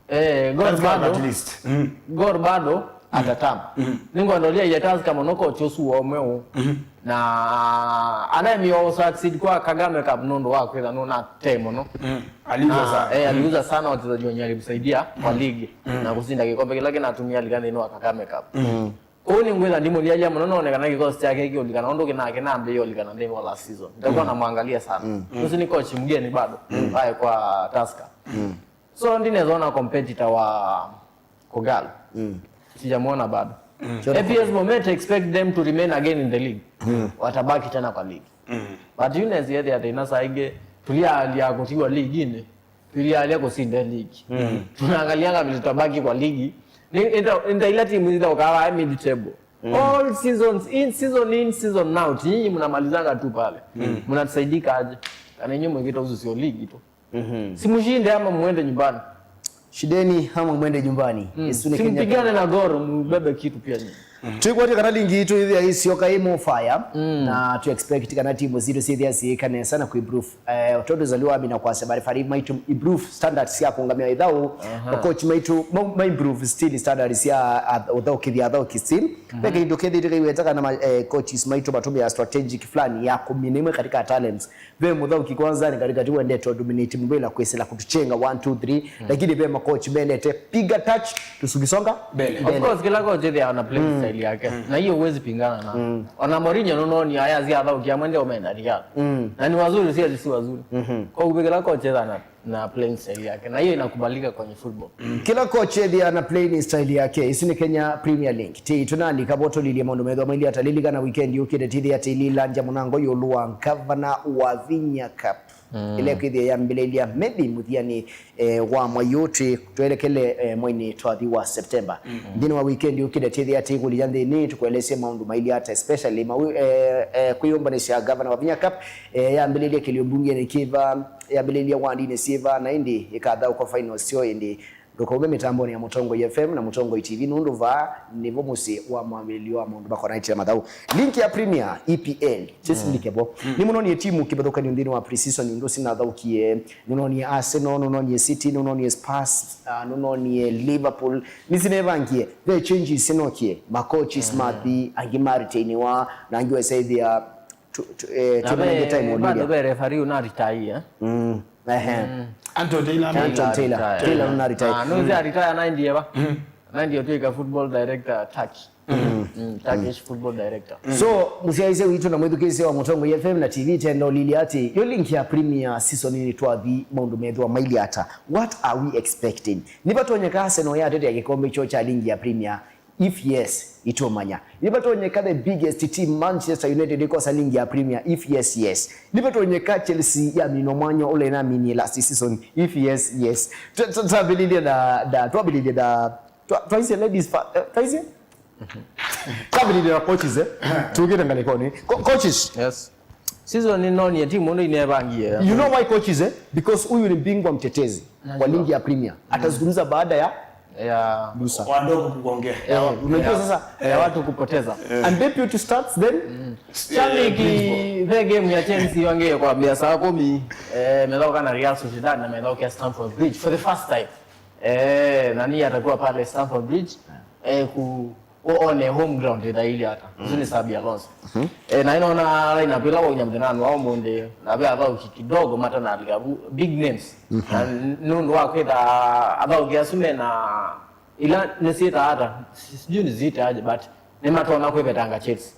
Eh, Gor Tusker bado at least. Mm. Gor bado atatam. Mm. Ningwandolia ile Tusker mono coach usu wa umwe u. Mm. Na anaemio succeed kwa Kagame Cup nondo wa kwitha no na time no. Mm. Aliuza sana. Eh, aliuza sana wachezaji wenye alimsaidia kwa ligi na kusinda kikombe kila kinatumia ligani no Kagame Cup. Mm. Kũu nĩngwĩtha ndimũlialya mũno, nonekana kĩkosi kyake kĩũlikana ũndũ kĩnake nambĩĩe ũlikana nthĩnĩ wa last season. Ntakuwa namwangalia sana. Ũsu nĩ coach mgeni bado ae kwa Tusker. So ndinezona competitor wa Kogal. Sijamwona bado. A P S Bomet expect them to remain again in the league. Watabaki tena kwa league. But Eunice yethe ata ina saa ingĩ tulialia kũtiwa league-inĩ. Tulialia kũsinda ligi. Tunaangalianga vile tutabaki kwa ligi. Ni nda ila timu zithaũkaa mid table. All seasons, in season, in season out. Nyinyi mnamalizanga tu pale. Mnatusaidika aje? Kana nyinyi mwikita ususio ligi tu. Simushinde ama muende nyumbani. Shideni ama mwende nyumbani. Isu ni Kenya. Simpigane na Gor, mubebe kitu pia nyinyi. Twĩkwatya kana ligi itũ ĩthĩa ĩsyoka ĩ more fire, na tũ expect kana timu sitũ syĩthĩa syĩka nesa na ku improve. Eh, tondũ zaliwa amina kwasya marefari maitũ improve standards sya kũngamĩa ĩthaũ, makochi maitũ ma, ma improve still standards sya ath- ũthaũkĩthya athauki still. Ve kĩndũ kethĩĩtwe kaiweta kana ma, eh, coaches maitũ matũmĩa strategic plan ya kũmina imwe katika talents. Ve mũthaũki kwanza nĩ katikati wendete dominate mpira kwĩsĩla kũtũchenga one two three, lakini ve makochi mendete piga touch, tusukisonga mbele. Of course, kila coach ĩthĩawa na playing style yake. Na hiyo huwezi pingana na. Ona Mourinho nũnoonie aya athauki amwe ndio mena Real. Na ni wazuri, si ati si wazuri. Kwa hivyo kila coach ĩthĩawa na, na playing style yake. Na hiyo inakubalika kwenye football. Kila coach ethĩa na playing style yake. Isu ni Kenya Premier League. Ti tunalika bo tũlilye maũndũ methwa maili atalilika na weekend yũkĩte tithĩa tililanja mũnango yũlũ wa Governor Wavinya Cup. Ile kwĩthĩa yambĩlĩlya maybe mũthianĩ, eh, wa mwai ũũ twĩ, twelekele, eh, mwainĩ twathi wa September. Nthĩnĩ wa weekend yũkĩte tithĩa tikũlilya nthĩnĩ tũkũelesye maũndũ maili ata, especially mau, eh, eh, kwĩyũmbanĩsya Governor Wavinya Cup, eh, yambĩlĩlya kĩlio mbungenĩ kĩva, yambĩlĩlya wandinĩ syĩva, na ĩndĩ ĩkathaũkwa finals syo ĩndĩ. Ndũkaume mĩtambonĩ ya Mũtongoi F M na Mũtongoi T V, nũndũ vaa nĩvo mũsyĩ wa mwambĩlĩlyo wa maũndũ makonaitie na mathaũ. Link ya Premier, E P L, tisilike vo. Nĩmũnonie timu kĩvathũkanio nthĩnĩ wa pre-season, ũndũ sinathaũkie. Nũnonie Arsenal, nũnonie City, nũnonie Spurs, ah, nũnonie Liverpool. Nĩsinevangie, ve changes sinokie, ma coaches mathi, angĩ maretainiwa, na angĩ wasaithia. Tu- tu- eh, Na tumanenge ve- time bado ũlilya ve referee una retire, eh? Mm. Ehe. Anton Taylor. Anton Taylor. Retire. Taylor una retire. Ah, no, nĩwĩsĩ retire na ndieva. Na ndio tuika football director Turkey. Mm, Turkish football director. So, mũsyaĩĩsya witũ na mwĩthukĩĩsya wa Mũtongoi F M na T V tenda ũlilya atĩ, yo link ya Premier season nĩ twathi maũndũ methwa maili ata? What are we expecting? Nĩvatonyeka Arsenal yatetea kĩkombe kyo kya link ya Premier? If yes, itũmanya. Nĩvatonyeka the biggest team Manchester United ĩkosa link ya Premier? If yes, yes. Nĩvatonyeka Chelsea yaminwa mwanya ũla ĩnaminie last season? If yes, yes. Twa- twa- Twambĩlĩlye na, na, twambĩlĩlye na, twa- twaisye ladies fa- eh, twaisye? Twambĩlĩlye na coaches, eh? Tũkĩte ngalĩkonĩ. Co- coaches. Yes. Season ĩno nĩnonie timu ũndũ inevangie. You know why coaches, eh? Because huyu ni bingwa mtetezi wa ligi ya Premier. Atazungumza baada ya ya Musa. Wadogo kuongea. Ya wa- Eh, unajua ya- sasa, ya watu kupoteza. And deputy starts then. Shabiki, the game ya Chelsea wange kwambia saa kumi, eh, methauka na Real Sociedad na methaukia Stamford Bridge for the first time. Eh, nani atakuwa pale Stamford Bridge? Eh, ku o- on a home ground ĩthaili ata. Ũsu nĩ Xabi Alonso. Eh, na ĩnona lineup ĩla waunya mũthenano wa ũmũnthĩ, na ve athauki kidogo matanalika vu- big names. Na n- nũndũ wa kwĩtha athauki asu mena ila nĩsyĩtaa ata, si- sijui nĩsyĩtaaje, but nĩmatonya kwĩvetanga Chelsea.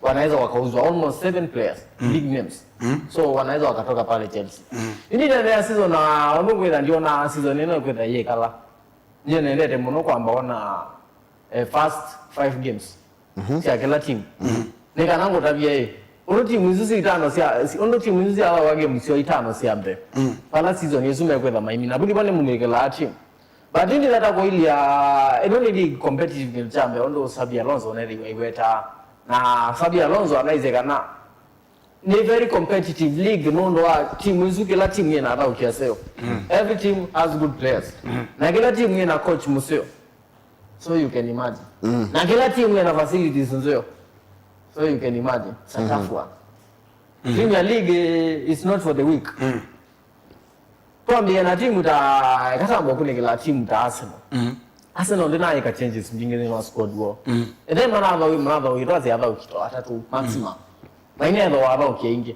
wanaweza wakauzwa almost seven players, big names. So wanaweza wakatoka pale Chelsea. Ĩndĩ nene ya season, na ũndũ ngwĩtha ndiona season ĩno ĩkwĩtha yĩkala. Nyie nendete mũno kwamba ona, eh, first five games sya kĩla timu. Nĩ kana ngũtavye ĩ, ũndũ timu isu sya itano sya, si- ũndũ timu isu syathaũka game syoo itano sya mbee, vala season ĩsu mekwĩtha maimina. Vu nĩvo nĩmumĩkĩlaa timu. But ĩndĩ nata kũilya, ĩno nĩ league competitive kĩndũ kya mbee, ũndũ Xabi Alonso nethĩiwe aiweta. Na Xabi Alonso anaisye kana nĩ very competitive league nũndũ wa timu isu, kĩla timu yĩna athaũki aseo. Every team has good players. Na kĩla timu yĩna coach mũseo. So you can imagine. Na kĩla timu yĩna facilities nzeo. So you can imagine. It's a tough one. Premier League, eh, is not for the weak. Twambĩe na timu ta, katamba kũnĩkĩla timu ta Arsenal. Arsenal ndĩnaĩka changes mbingĩ nthĩnĩ wa squad woo. And then manathaũi, manathaũi, twasya athaũki to atatũ maximum. Mainethwa athaũki aingĩ.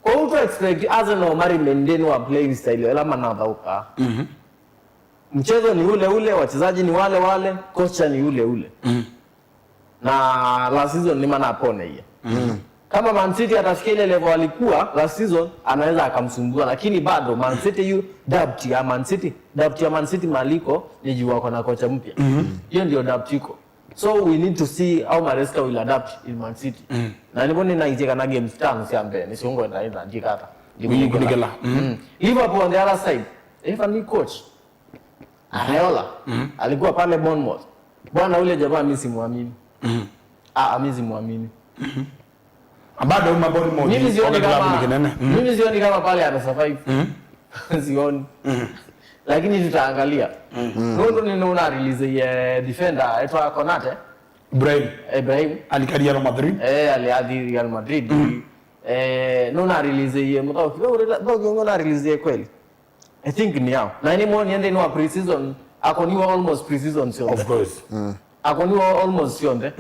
Kwoou to expect Arsenal mari maintain wa playing style ĩla manathaũkaa. Mchezo ni ule ule, wachezaji ni wale wale, kocha ni ule ule. Na last season nĩmanaponeie. Kama Man City atafikia ile level alikuwa last season, anaweza akamsumbua, lakini bado Man City yu doubt ya Man City, doubt ya Man City maliko ni juu wako na kocha mpya. Hiyo ndio doubt iko. So we need to see how Maresca will adapt in Man City. Na nĩvo nĩnaisye kana games tano sya mbee nĩsyo ngwenda ĩtha ndikata. Wĩkunĩkĩla. Liverpool on the other side, they have a new coach. Areola alikuwa pale Bournemouth. Bwana ule jamaa mimi simwamini. Ah, mimi simwamini. Bado uma Bournemouth. Mimi sioni kama, mimi sioni kama pale ana survive. Sioni. Lakini tutaangalia. Nũndũ nĩnũna release ye defender etwa Konate. Ibrahim. Ibrahim. Alikalia Real Madrid. Eh, aliathi Real Madrid. Eh, nũna release ye mũthaũki. Wewe ũrela, thao kiongo na release ye kweli. I think nĩ yao. Na nĩ mwonie nthĩnĩ wa pre-season, akoniwa almost pre-season syonthe. Of course. Akoniwa almost syonthe.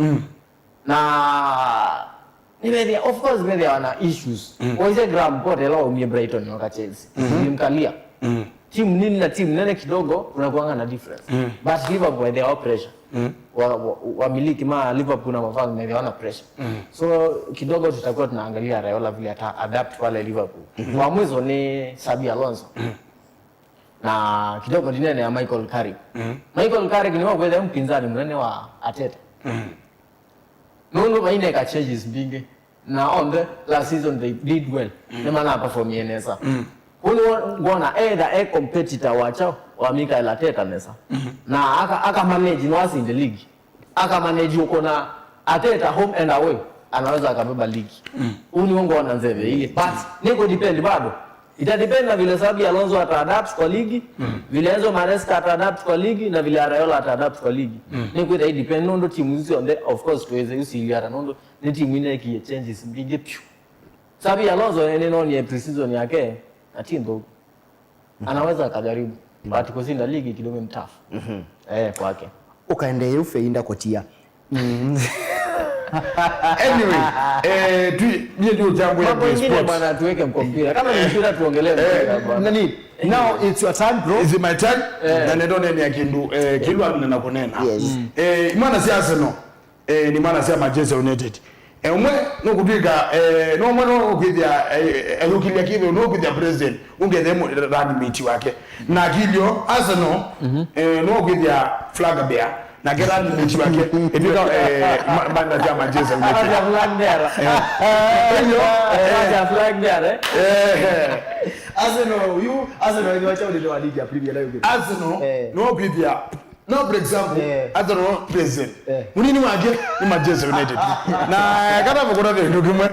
Na nĩvethĩa, of course, vethĩawa na issues. Waisye Graham Potter ĩla waumie Brighton yoka Chelsea. Ilimkalia. Timu nini na timu nene kidogo, unakuanga na difference. But Liverpool, they are pressure. Wa, wa, wamiliki ma Liverpool na mafans methĩawa na pressure. So kidogo tutakuwa tunaangalia Raiola vile ata adapt pale Liverpool. Wa mwisho ni Xabi Alonso. Na kidogo ndinene ya Michael Carrick. Michael Carrick nĩwe ũkwĩthĩa mpinzani mũnene wa Arteta. Nũndũ maineka changes mbingĩ. Na onthe last season they did well. Nĩmanaperformie nesa. Kũu nĩw'o ngwona either e competitor wa kyaũ wa Mikel Arteta nesa. Na aka, aka manage no asinde league. Aka manage ũkũna Arteta home and away, anaweza akabeba league. Ũu nĩw'o ngwona nzeve ii. But nĩkũ depend bado. Ita depend na vile Xabi Alonso ata adapt kwa ligi, vile Enzo Maresca ata adapt kwa ligi, na vile Raiola ata adapt kwa ligi. Nĩkwĩtha i depend nũndũ timu isu syonthe, of course, tuweze usilia ata nũndũ nĩ timu inekie changes mbingĩ piũ. Xabi Alonso nĩnonie pre-season yake, na ti nthũku. Anaweza akajaribu, but kusinda ligi kidogo ni tough. Eh, kwake. Ukaendee yu feinda kutia. Anyway, eh, tu, niĩ ndio jambo ya sports. Mambo mengine bwana, tuweke mpira. Kama ni mpira, tuongelee mpira bwana. Nani? Now it's your turn, bro. Is it my turn? Na nendo nene ya kindu, eh, kilwa na kunena. Yes. Eh, imwana cia Arsenal. Eh, nĩ mana sya Manchester United. Eh, ũmwe nũkũtw'ĩka, eh, no ũmwe nũkwĩthĩa, eh, ayũkĩlya kĩthĩo, nũkwĩthĩa president, ũngethĩa mũ-, running mate wake. Na akilyo Arsenal, eh, nũkwĩthĩa flag bearer, nake running mate wake ĩtwĩka, eh, ma-, mana sya Manchester United. Flag bearer. Eh, ĩyo, eh, flag bearer. Eh. Arsenal, yu, Arsenal nĩ wacha ũndũ wa ligi ya Premier League. Arsenal, eh, nũkwĩthĩa No, for example, eh, Arsenal president. Eh. Mũnini wake nĩ Manchester United. Na kana mũkũna kĩndũ kĩmwe.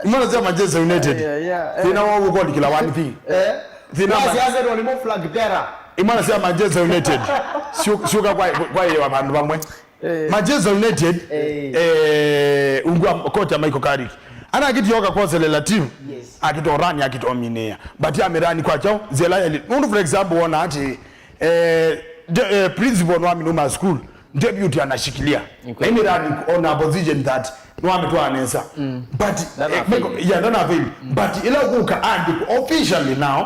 Imwana sya Manchester United. Yeah, yeah, eh. Thĩna wao ũkolikila one thing. Eh. Thĩna basi ma- Arsenal nĩ mo flag bearer. Imwana sya Manchester United. Syu-, syũka kwa, kwa yewa vandũ vamwe. Eh. Manchester United, eh, eh, ungua kocha Michael Carrick. Ana akitioka koselela team. Yes. Akitorani, akitominia. But amirani kwa chao, zela yali. Nũndũ, for example, wona ati Eh, de-, eh, principal nĩwaminũma school, deputy anashikilia. Ni kweli. Na ĩmĩrani on a position that nĩwamitwaa nesa. Mm. But, eh, yeah, ndana fail. Mm. But ila kuka and officially now,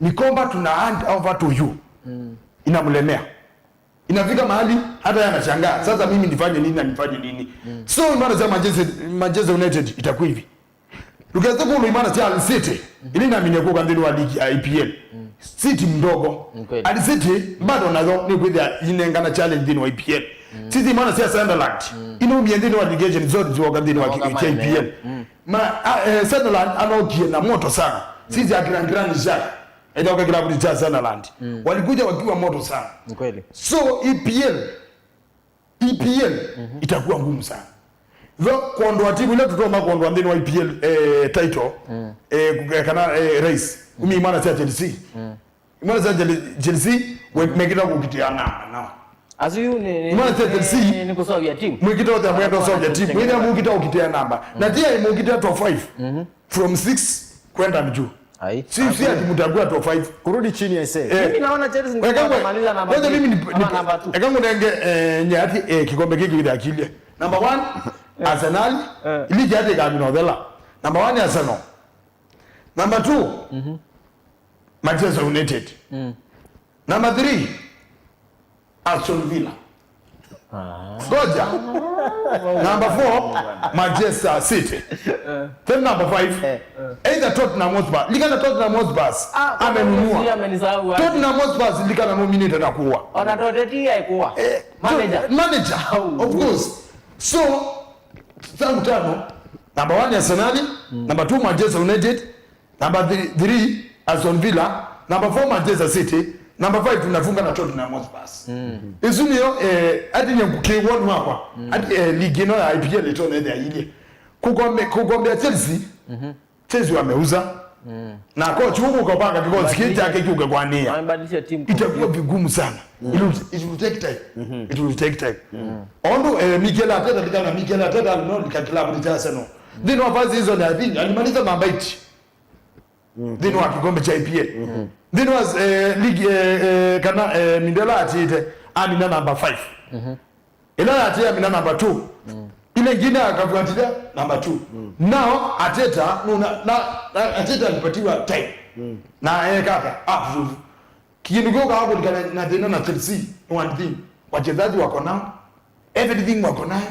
mĩkomba tuna hand over to you. Mm. Inamulemea. Inafika mahali hata yeye anashangaa, sasa mimi nifanye nini na nifanye nini? So imani za Manchester, Manchester United itakuwa hivi. Ndũkese kũlwa imana sya Al City, ila inaminie kũka nthĩnĩ wa ligi ya E P L. Si timu ndogo. Ni kweli. Al City bado nayo nĩkwĩthĩa inengana challenge nthĩnĩ wa E P L. Sisi imana sya Sunderland, inaumie nthĩnĩ wa relegation zone zioka nthĩnĩ wa kĩkĩ cha E P L. Ma, a, eh, Sunderland anokie na moto sana. Sisi akina Granit Xhaka, etaoka kĩlabu cha Sunderland. Walikuja wakiwa moto sana. Ni kweli. So E P L E P L itakuwa ngumu sana. Though kuondoa timu ile tũtonya kuondoa nthĩnĩ wa E P L, eh, title, eh, kana, eh, race. Umi imana sya Chelsea. Imana sya Chel-, Chelsea, we, mekĩta kũkitĩa namba, no. Asu yu ni, ni, Imana sya Chelsea, ni, ni kũsovya timu. Mwĩkĩta ũthĩa mwenda ũsovya timu. Mwĩthĩa mũkĩta ũkitĩa namba. Na tia mũkĩta top five. From six kwenda juu. Ai. Si, si ati mtakuwa top five. Kurudi chini, I say. Eh. Mimi naona Chelsea ni Weka kama mwe-, maliza namba kwanza three, mimi ni, ama ni, namba two. Eka ngunenge, eh, nyati, eh, kikombe kiki kĩthakilie. Number one, Arsenal, Eh. Ligi yake kamina othela. Number one, Arsenal. Number two, Manchester United. Number three, Aston Villa. Ngoja. Number four, Manchester City. Then number five, either Tottenham Hotspur. Likana Tottenham Hotspur. Ah, amenunua. Amenisahau wapi? Tottenham Hotspur likana nominate na kuwa. Ona Tote ti ya kuwa. Eh, manager. Manager. Of course. So, zangu tano, number one Arsenal, number two Manchester United, number three, three Aston Villa, number four Manchester City, number five tunafunga na Tottenham Hotspur. Isu nĩyo, eh, ati nye kĩwoni wakwa. Ati, eh, ligi ĩno ya E P L ĩtonethea ilie. Kukombe, kukombea Chelsea, Chelsea wameuza. Na coach huko ukapanga kikosi kile chake kiuke kwa nia. Amebadilisha timu. Itakuwa vigumu sana. It will, it will take time. It will take time. Ondo, eh, Mikel Arteta, likana Mikel Arteta, no, lika kilabu cha Arsenal. Nthĩnĩ wa first season, I think, alimaliza namba eight. Nthĩnĩ wa kikombe cha E P L. Nthĩnĩ wa, eh, league, eh, eh, kana, eh, Mindela atĩte, amina namba five. Ila yatia amina namba two. Ile ingine akafuatilia namba two. Now, Arteta, no, na, na, na, Arteta alipatiwa time. Na, eh, kaka, ah, kĩndũ kĩu kakulikana na thĩna na Chelsea, one thing. Wachezaji wako nao, everything wako nayo,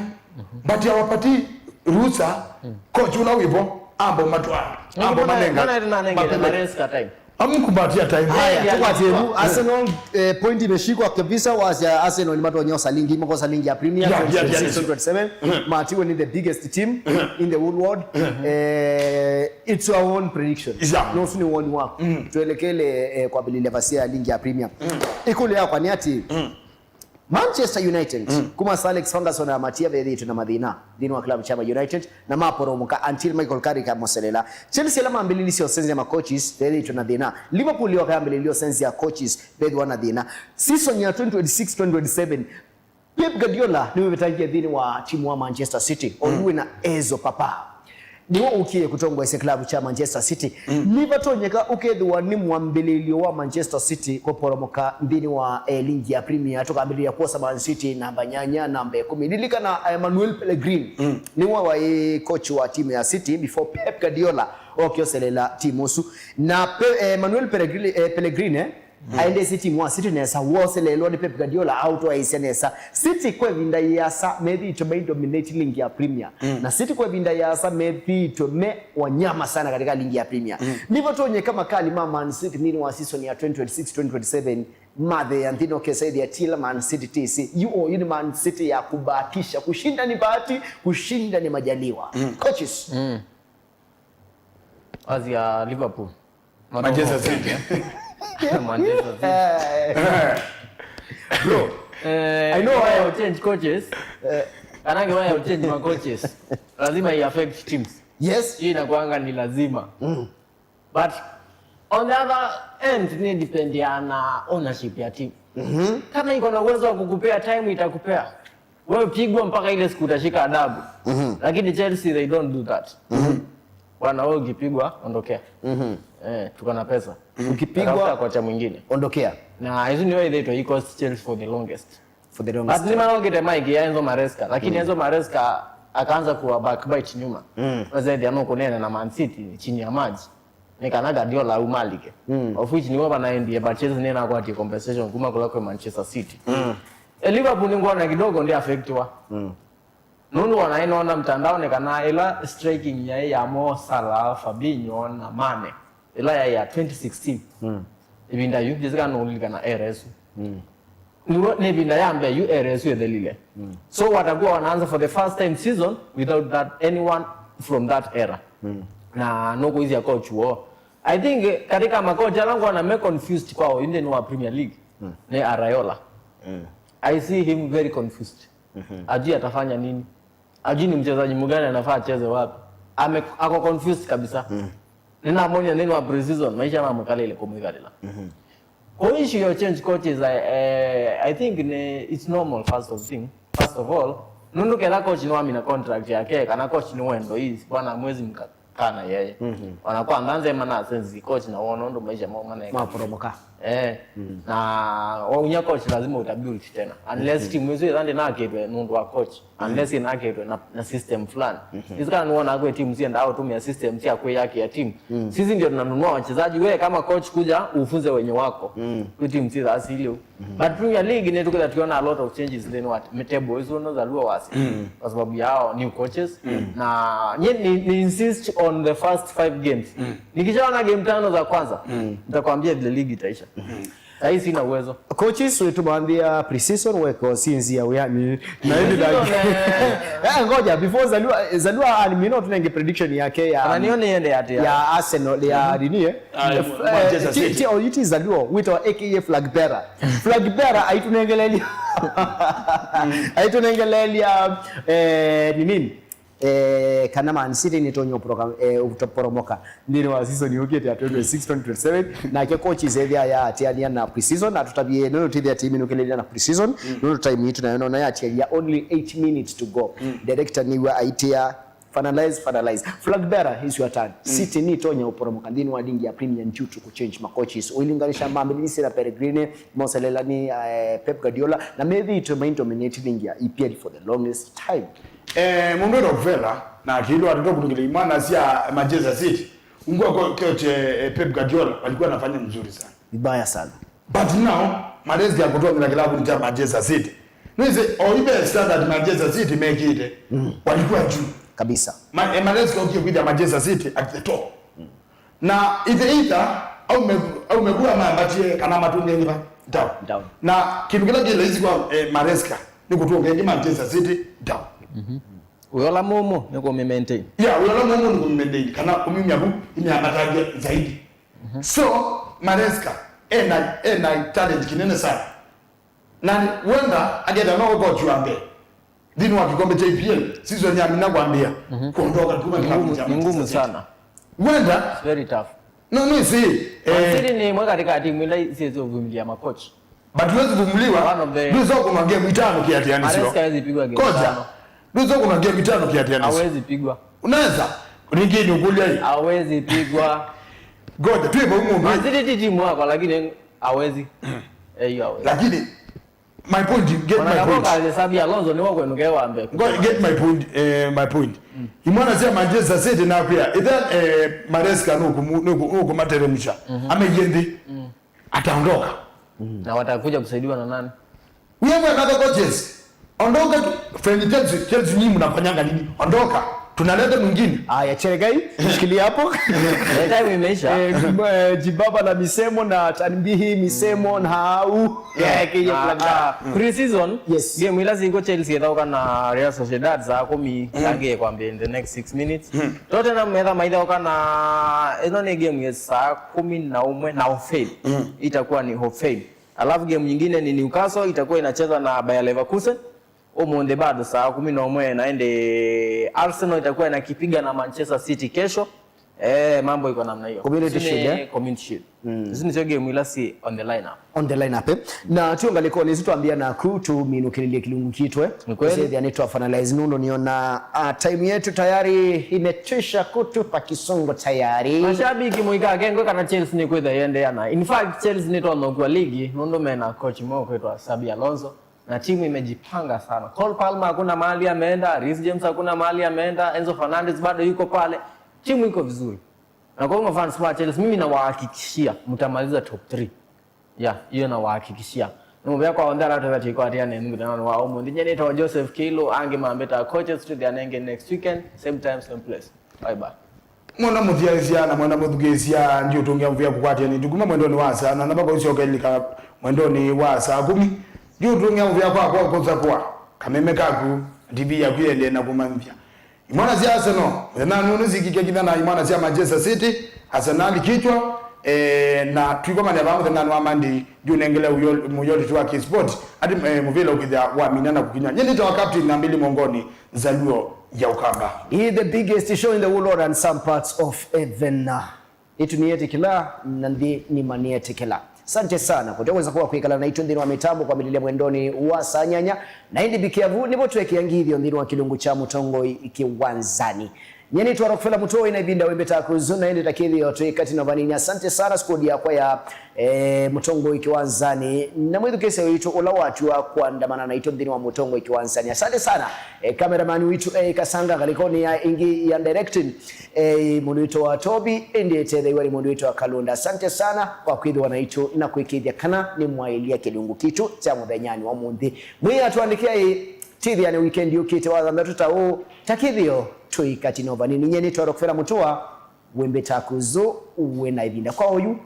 but hawapati ruhusa coach ula wivo ambo matwaa, ambo manenga, manenga Maresca time. Amkupatia time. Haya, yeah, tukwatĩe vu. Arsenal, eh, point imeshikwa kabisa, wasya Arsenal ni matonya osa lingi, makosa lingi ya Premier, yeah, yeah, yeah, twenty twenty-six, twenty twenty-seven. Matiwe ni the biggest team in the whole world. Eh, it's our own prediction. Yeah. No, sini woni wako. Tuelekele, eh, kwambĩlĩlya vasia ya lingi ya Premier. Ikulu yakwa ni ati, Manchester United, kuma Sir Alex Ferguson amatia vethĩĩtwe na mathĩna nthĩnĩ wa kĩlavu kya Ma United, na maporomoka until Michael Carrick amoselela. Chelsea ala mambĩlĩlisye ũsenzya ma coaches vethĩĩtwe na thĩna. Liverpool yoka yambĩlĩlye ũsenzya coaches vethĩwa na thĩna. Season ya twenty twenty-six twenty twenty-seven, Pep Guardiola nĩwĩvĩtangie nthĩnĩ wa timu wa Manchester City, oyu wĩna Enzo Papa. Nĩwe ũkie kũtongoesya kĩlavu kya Manchester City. Nĩvatonyeka ũkethĩwa nĩ mwambĩlĩlyo wa Manchester City kũporomoka nthĩnĩ wa, eh, ligi ya Premier. Tũkambĩlĩlya kwosa Man City namba nyanya, namba ĩkũmi. Lilikana, eh, Manuel Pellegrini nĩwe waĩ coach wa timu ya City before Pep Guardiola oke oselela timu ũsu. Na Pe-, eh, Manuel Pellegrini, eh, Pellegrini, eh, aendesye timu wa City nesa, woseleelwa nĩ Pep Guardiola, aũtwaĩĩsya nesa. City kwa ĩvinda yĩasa methĩĩtwe mai dominate ligi ya Premier. Na City kwa ĩvinda yĩasa methĩĩtwe me wanyama sana katika ligi ya Premier. Nĩvatonyeka makali ma Man City nthĩnĩ wa season ya twenty twenty-six twenty twenty-seven matheea nthĩ, nokesa ĩthĩa ti ĩla Man City tĩsĩ. Yu oyu nĩ Man City ya kubahatisha. Kushinda ni bahati, kushinda ni majaliwa. Coaches. As ya Liverpool. Manchester City. Manchester City. Bro, eh, I know why I change coaches. Kanange why I change my coaches. Lazima i affect teams. Yes. Hii inakuanga ni lazima. But on the other end, ni depend ya na ownership ya team. Kama iko na uwezo wa kukupea time, itakupea. Wewe pigwa mpaka ile siku utashika adabu. Lakini Chelsea, they don't do that. Bwana, wewe ukipigwa, ondokea. Eh, tuko na pesa. Ukipigwa, tafuta kocha mwingine. Ondokea. Na hizo ndio ile inaitwa equals Chelsea for the longest. For the longest. But nĩmanongete Mike ya Enzo Maresca, lakini Enzo Maresca akaanza kuwa backbite nyuma. Wazedi ano kunena na Man City chini ya maji. Nĩ kana Guardiola aumalike. Of which niwe vanaendie, but Chelsea nĩnakwatie compensation kuma kula kwĩ Manchester City. Liverpool nĩngwona kidogo ndi affectiwa. Mm. Nũndũ ona ĩnona mtandaonĩ kana ĩla striking yaĩ ya Mo Salah, Fabinho na Mane, ĩla yaĩ ya twenty sixteen. Mm. Ĩvinda yu, njĩsĩ kana nũlilikana era ĩsu. Mm. Nĩw'o, nĩ ĩvinda ya mbee yu era ĩsu ĩthelile. Mm. So watakuwa wanaanza for the first time season without that anyone from that era. Mm. Na nũkũisya coach woo. I think, eh, katika makocha ala ngwona me confused kwao yu nthĩnĩ wa Premier League, mm, nĩ Araiola. Mm. I see him very confused. Mhm. Ajui atafanya nini. Ajui ni mchezaji mgani anafaa acheze wapi. Ame-, ako confused kabisa. Mm. Ninamonia nini wa pre-season, maisha mamũkalile kũmwĩkalĩla. Mhm. Kwa issue ya change coaches, I, eh, I think ni, it's normal first of thing. First of all, nũndũ kethĩwa coach nĩwamina contract yake, kana coach nĩ wendo hii, bwana mwezi mka-, kana yeye. Mhm. Ona kwa ndanze mana sense coach na wona ũndũ maisha mao maneka. Maporomoka. Eh. Mm. Na waunya coach lazima utabuild tena. Unless, mhm, timu ĩsu ĩthande nakĩtwe nũndũ wa coach. Unless, mhm, inakĩtwe na, na system fulani. Mhm. Ĩsu kana nĩwona kwĩ timu siendaa ũtũmĩa system sya kwĩyakĩa timu. Mm. Sisi ndio tunanunua wachezaji. We kama coach kuja ufunze wenye wako. Mm. Kwĩ timu si thasi ilio. Mm. But Premier League nĩtũkĩtha tukiona a lot of changes nthĩnĩ wa table ĩsu no Zaluo wasi. Mm. Kwa sababu yao new coaches. Mm. Na nye ni, ni insist on the first five games. Mm. Nikishaona game tano za kwanza, mm, nitakwambia vile ligi itaisha. Mm. Sahii sina uwezo. Coaches wĩtũmanthĩa pre-season weka ũsinzia wĩani. Na hivi Pre-season, eh. Eh, ngoja, before Zalua, Zalua animino tunenge prediction yake ya, kana niyo niende atia? Ya Arsenal, ya nini, eh? Ah, eh, Manchester ti-, City. Ti-, oh, it is Zalua, wĩtawa A K A flag bearer. Flag bearer aitunengelelia. Aitunengelelia, eh, ni nini? Eh, kana Man City nĩtonya ũporoka-, eh, ũtoporomoka nthĩnĩ wa season yũkĩte ya twenty twenty-six twenty twenty-seven. Nake coach ĩsethĩa yaatĩanĩa na pre-season, atũtavie nũndũ tĩthĩa timu nũkĩlĩlya na pre-season, mm, nũndũ time yitũ nayo nona yatialia only eight minutes to go. Mm. Director nĩw'a aitĩa, "Finalize, finalize." Flag bearer is your turn. Mm. City nĩtonya ũporomoka nthĩnĩ wa ligi ya Premier due to change ma coaches. Ũilinganisha mambĩlĩlisye na Pellegrini, moselela nĩ, eh, Pep Guardiola, na methĩĩtwe main dominate ligi ya E P L for the longest time. Eh, mũndũ wĩtawa Vela na akĩlwa atatoka kutungile imwana sya Manchester City. Ungua ko-, coach, eh, Pep Guardiola walikuwa wanafanya mzuri sana. Vibaya sana. But now, Maresca kutongela kilabu cha Manchester City. Nĩsĩ, o ibe standard Manchester City mekĩte. Mm. Walikuwa juu. Kabisa. Ma-, eh, Maresca ukie kwitha Manchester City at the top. Mm. Na ithe either au me-, au mekua mambatie kana matunge ngiva down. Down. Na kindu kila kile isi kwa, eh, Maresca ni kutunga ngi Manchester City down. Mhm. Uyola mumu ni kumi maintain. Yeah, uyola mumu ni kumi maintain kana kumi myabu imeambatangia zaidi. Mhm. So Maresca ena, ena talent kinene sana. Na wenda akenda no coach wa mbee nthĩnĩ wa kikombe cha E P L season ya mina kwambia, mhm, kuondoka kuma ni kilabu ngumu, cha ni ngumu Manchester City sana. Wenda it's very tough. No, no, see, Man eh, City ni imwe katika timu ila siwezi kuvumilia makocha. But huwezi vumuliwa. One of the ndwĩsa kunwa game itano kiatianisio. Maresca hawezi pigwa game itano. Koja. Ndwĩsa kunwa game itano kiatianisio. Hawezi pigwa. Unaweza. Ringini ukulia hii. Hawezi pigwa. Goja, tuwe maumo. Man City ti timu yako, lakini hawezi. Eh, hiyo hawezi. Lakini my point, get my point. Xabi Alonso nĩwe ũkwenũkĩa wa mbee. Go-, get my point, eh, my point. Mm. Imwana sya Manchester City nakwĩa, ithe, eh, Maresca nũkũmu-, nũkũ-, nũkũmateremsha. Mhm. Ameiye nthĩ. Mm. Ataondoka. Mm. Na watakuja kusaidiwa na nani? We have another coaches. Ondoka tu. Friend Chelsea, Chelsea nyinyi mnafanyanga nini? Ondoka. Tunaleta mwingine. Aya, Cheregai, shikilia hapo. Eh, time imeisha. Eh, m-, eh, jibaba na misemo na tanbihi, misemo na au. Yeah, kile ah, plan. Ah, pre-season, yes, game ila siko Chelsea ĩthaũka na Real Sociedad saa kumi, mm, yange kwambia in the next six minutes. Mm. Tottenham metha maithaũka na, ĩno nĩ game ya saa kumi na ũmwe na Hoffenheim. Mm. Itakuwa ni Hoffenheim. Alafu game nyingine ni Newcastle itakuwa inacheza na Bayer Leverkusen. Ũmũnthĩ bado saa kumi na ũmwe na ende Arsenal itakuwa inakipiga na Manchester City kesho. Eh, mambo iko namna hiyo. Community Ici ni Shield, eh? Community Shield. Mm. Ici nicio game ila si on the lineup. On the lineup, eh? Na tuo ngalĩkonĩ isu twambia naku tũminũkĩlĩlye kĩlungu kitwe. Ni kweli. Tusethia nĩ twa finalize nũndũ niona, ah, time yetu tayari imetwisha kutupa kisongo tayari. Mashabiki mũikakengwe kana Chelsea nĩ kwĩtha yendeana. In fact, Chelsea nĩ twanyokua ligi nũndũ mena coach mwe kwĩtwa Xabi Alonso. Na timu imejipanga sana. Cole Palmer hakuna mahali ameenda, Reece James hakuna mahali ameenda, Enzo Fernandez bado yuko pale. Timu iko vizuri. Na kwa hivyo fans wa Chelsea, mimi nawahakikishia mtamaliza top three. Yeah, hiyo nawahakikishia. Nĩ mũvea kwa onthe ala twĩva tũikwatĩanĩa nthĩnanĩ wa ũmũnthĩ. Nyie nĩtawa Joseph Kĩlũ, angĩ mambĩtaa Coaches, tũthĩanenge next weekend, same time, same place. Bye bye. Mwenda mũthyaĩĩsya na mwenda mũthukĩĩsya, ndiũtũngĩa mũvea kũkwatĩanĩa tũkuma mwendonĩ wa saa nana mpaka ũsyoka ĩlika mwendonĩ wa saa kũmi. Ndiũtũngĩa mũvea kwa kwa kũsakũa kameme kaku, T V yaku yĩendee na kũmanyĩthya. Imwana sya Arsenal mũthenyanĩ ũũ nĩsikĩke kitha na imwana sya Manchester City, Arsenal kichwa, eh, na twikomany'a vaa mũthenyanĩ wa Monday, ndiũnengele ũyo mũyolĩti wa K-Sport ati, eh, mũvĩla ũkĩthya wamina na kũkinya. Nyie nĩtawa Captain Nambili Mongoni, Nzaluo ya Ũkamba. He is the biggest show in the whole world and some parts of heaven. Ĩtu nĩyetĩkĩla na nthĩ nĩma nĩyetĩkĩla. Asante sana kũteweza kuwa kwĩkala naitũ nthĩnĩ wa mĩtambo kwambĩlĩlya mwendonĩ wa saa nyanya. Na ĩndĩ be careful, nĩvo tweekĩa ngithyo nthĩnĩ wa kĩlungu kya mũtongoi kĩwanzanĩ. Nyie nĩtawa Rockefeller Mũtũi, na ĩvinda wĩmbĩtaa kũzũ, na ĩndĩ ta kĩthĩo twĩ katĩ na vanini. Asante sana squad yakwa ya, eh, mũtongoi kĩwanzanĩ. Na mwĩthukĩĩsya witũ ũla watiwa kũandamana naitũ nthĩnĩ wa mũtongoi kĩwanzanĩ. Asante sana, eh, cameraman witũ, eh, Kasanga ngalĩkonĩ ya ĩngĩ ya directing. Eh, mũndũ witũ wa Tobi, ĩndĩ ĩtetheew'a nĩ mũndũ witũ wa Kalunda. Asante sana kwa kwĩthĩwa naitũ na kwĩkĩĩthya kana nĩmwaĩlya kĩlungu kitũ kya mũthenyanĩ wa ũmũnthĩ. Mwĩatũandĩkĩai, tĩthĩane weekend yũkĩte wa thanthatũ ta ũũ, ta kĩthĩo twĩ katĩ na vanini. Nyie nĩtawa Rockefeller Mũtũa, wĩmbĩtaa kũzũ, wĩ na ĩvinda kwa oyu.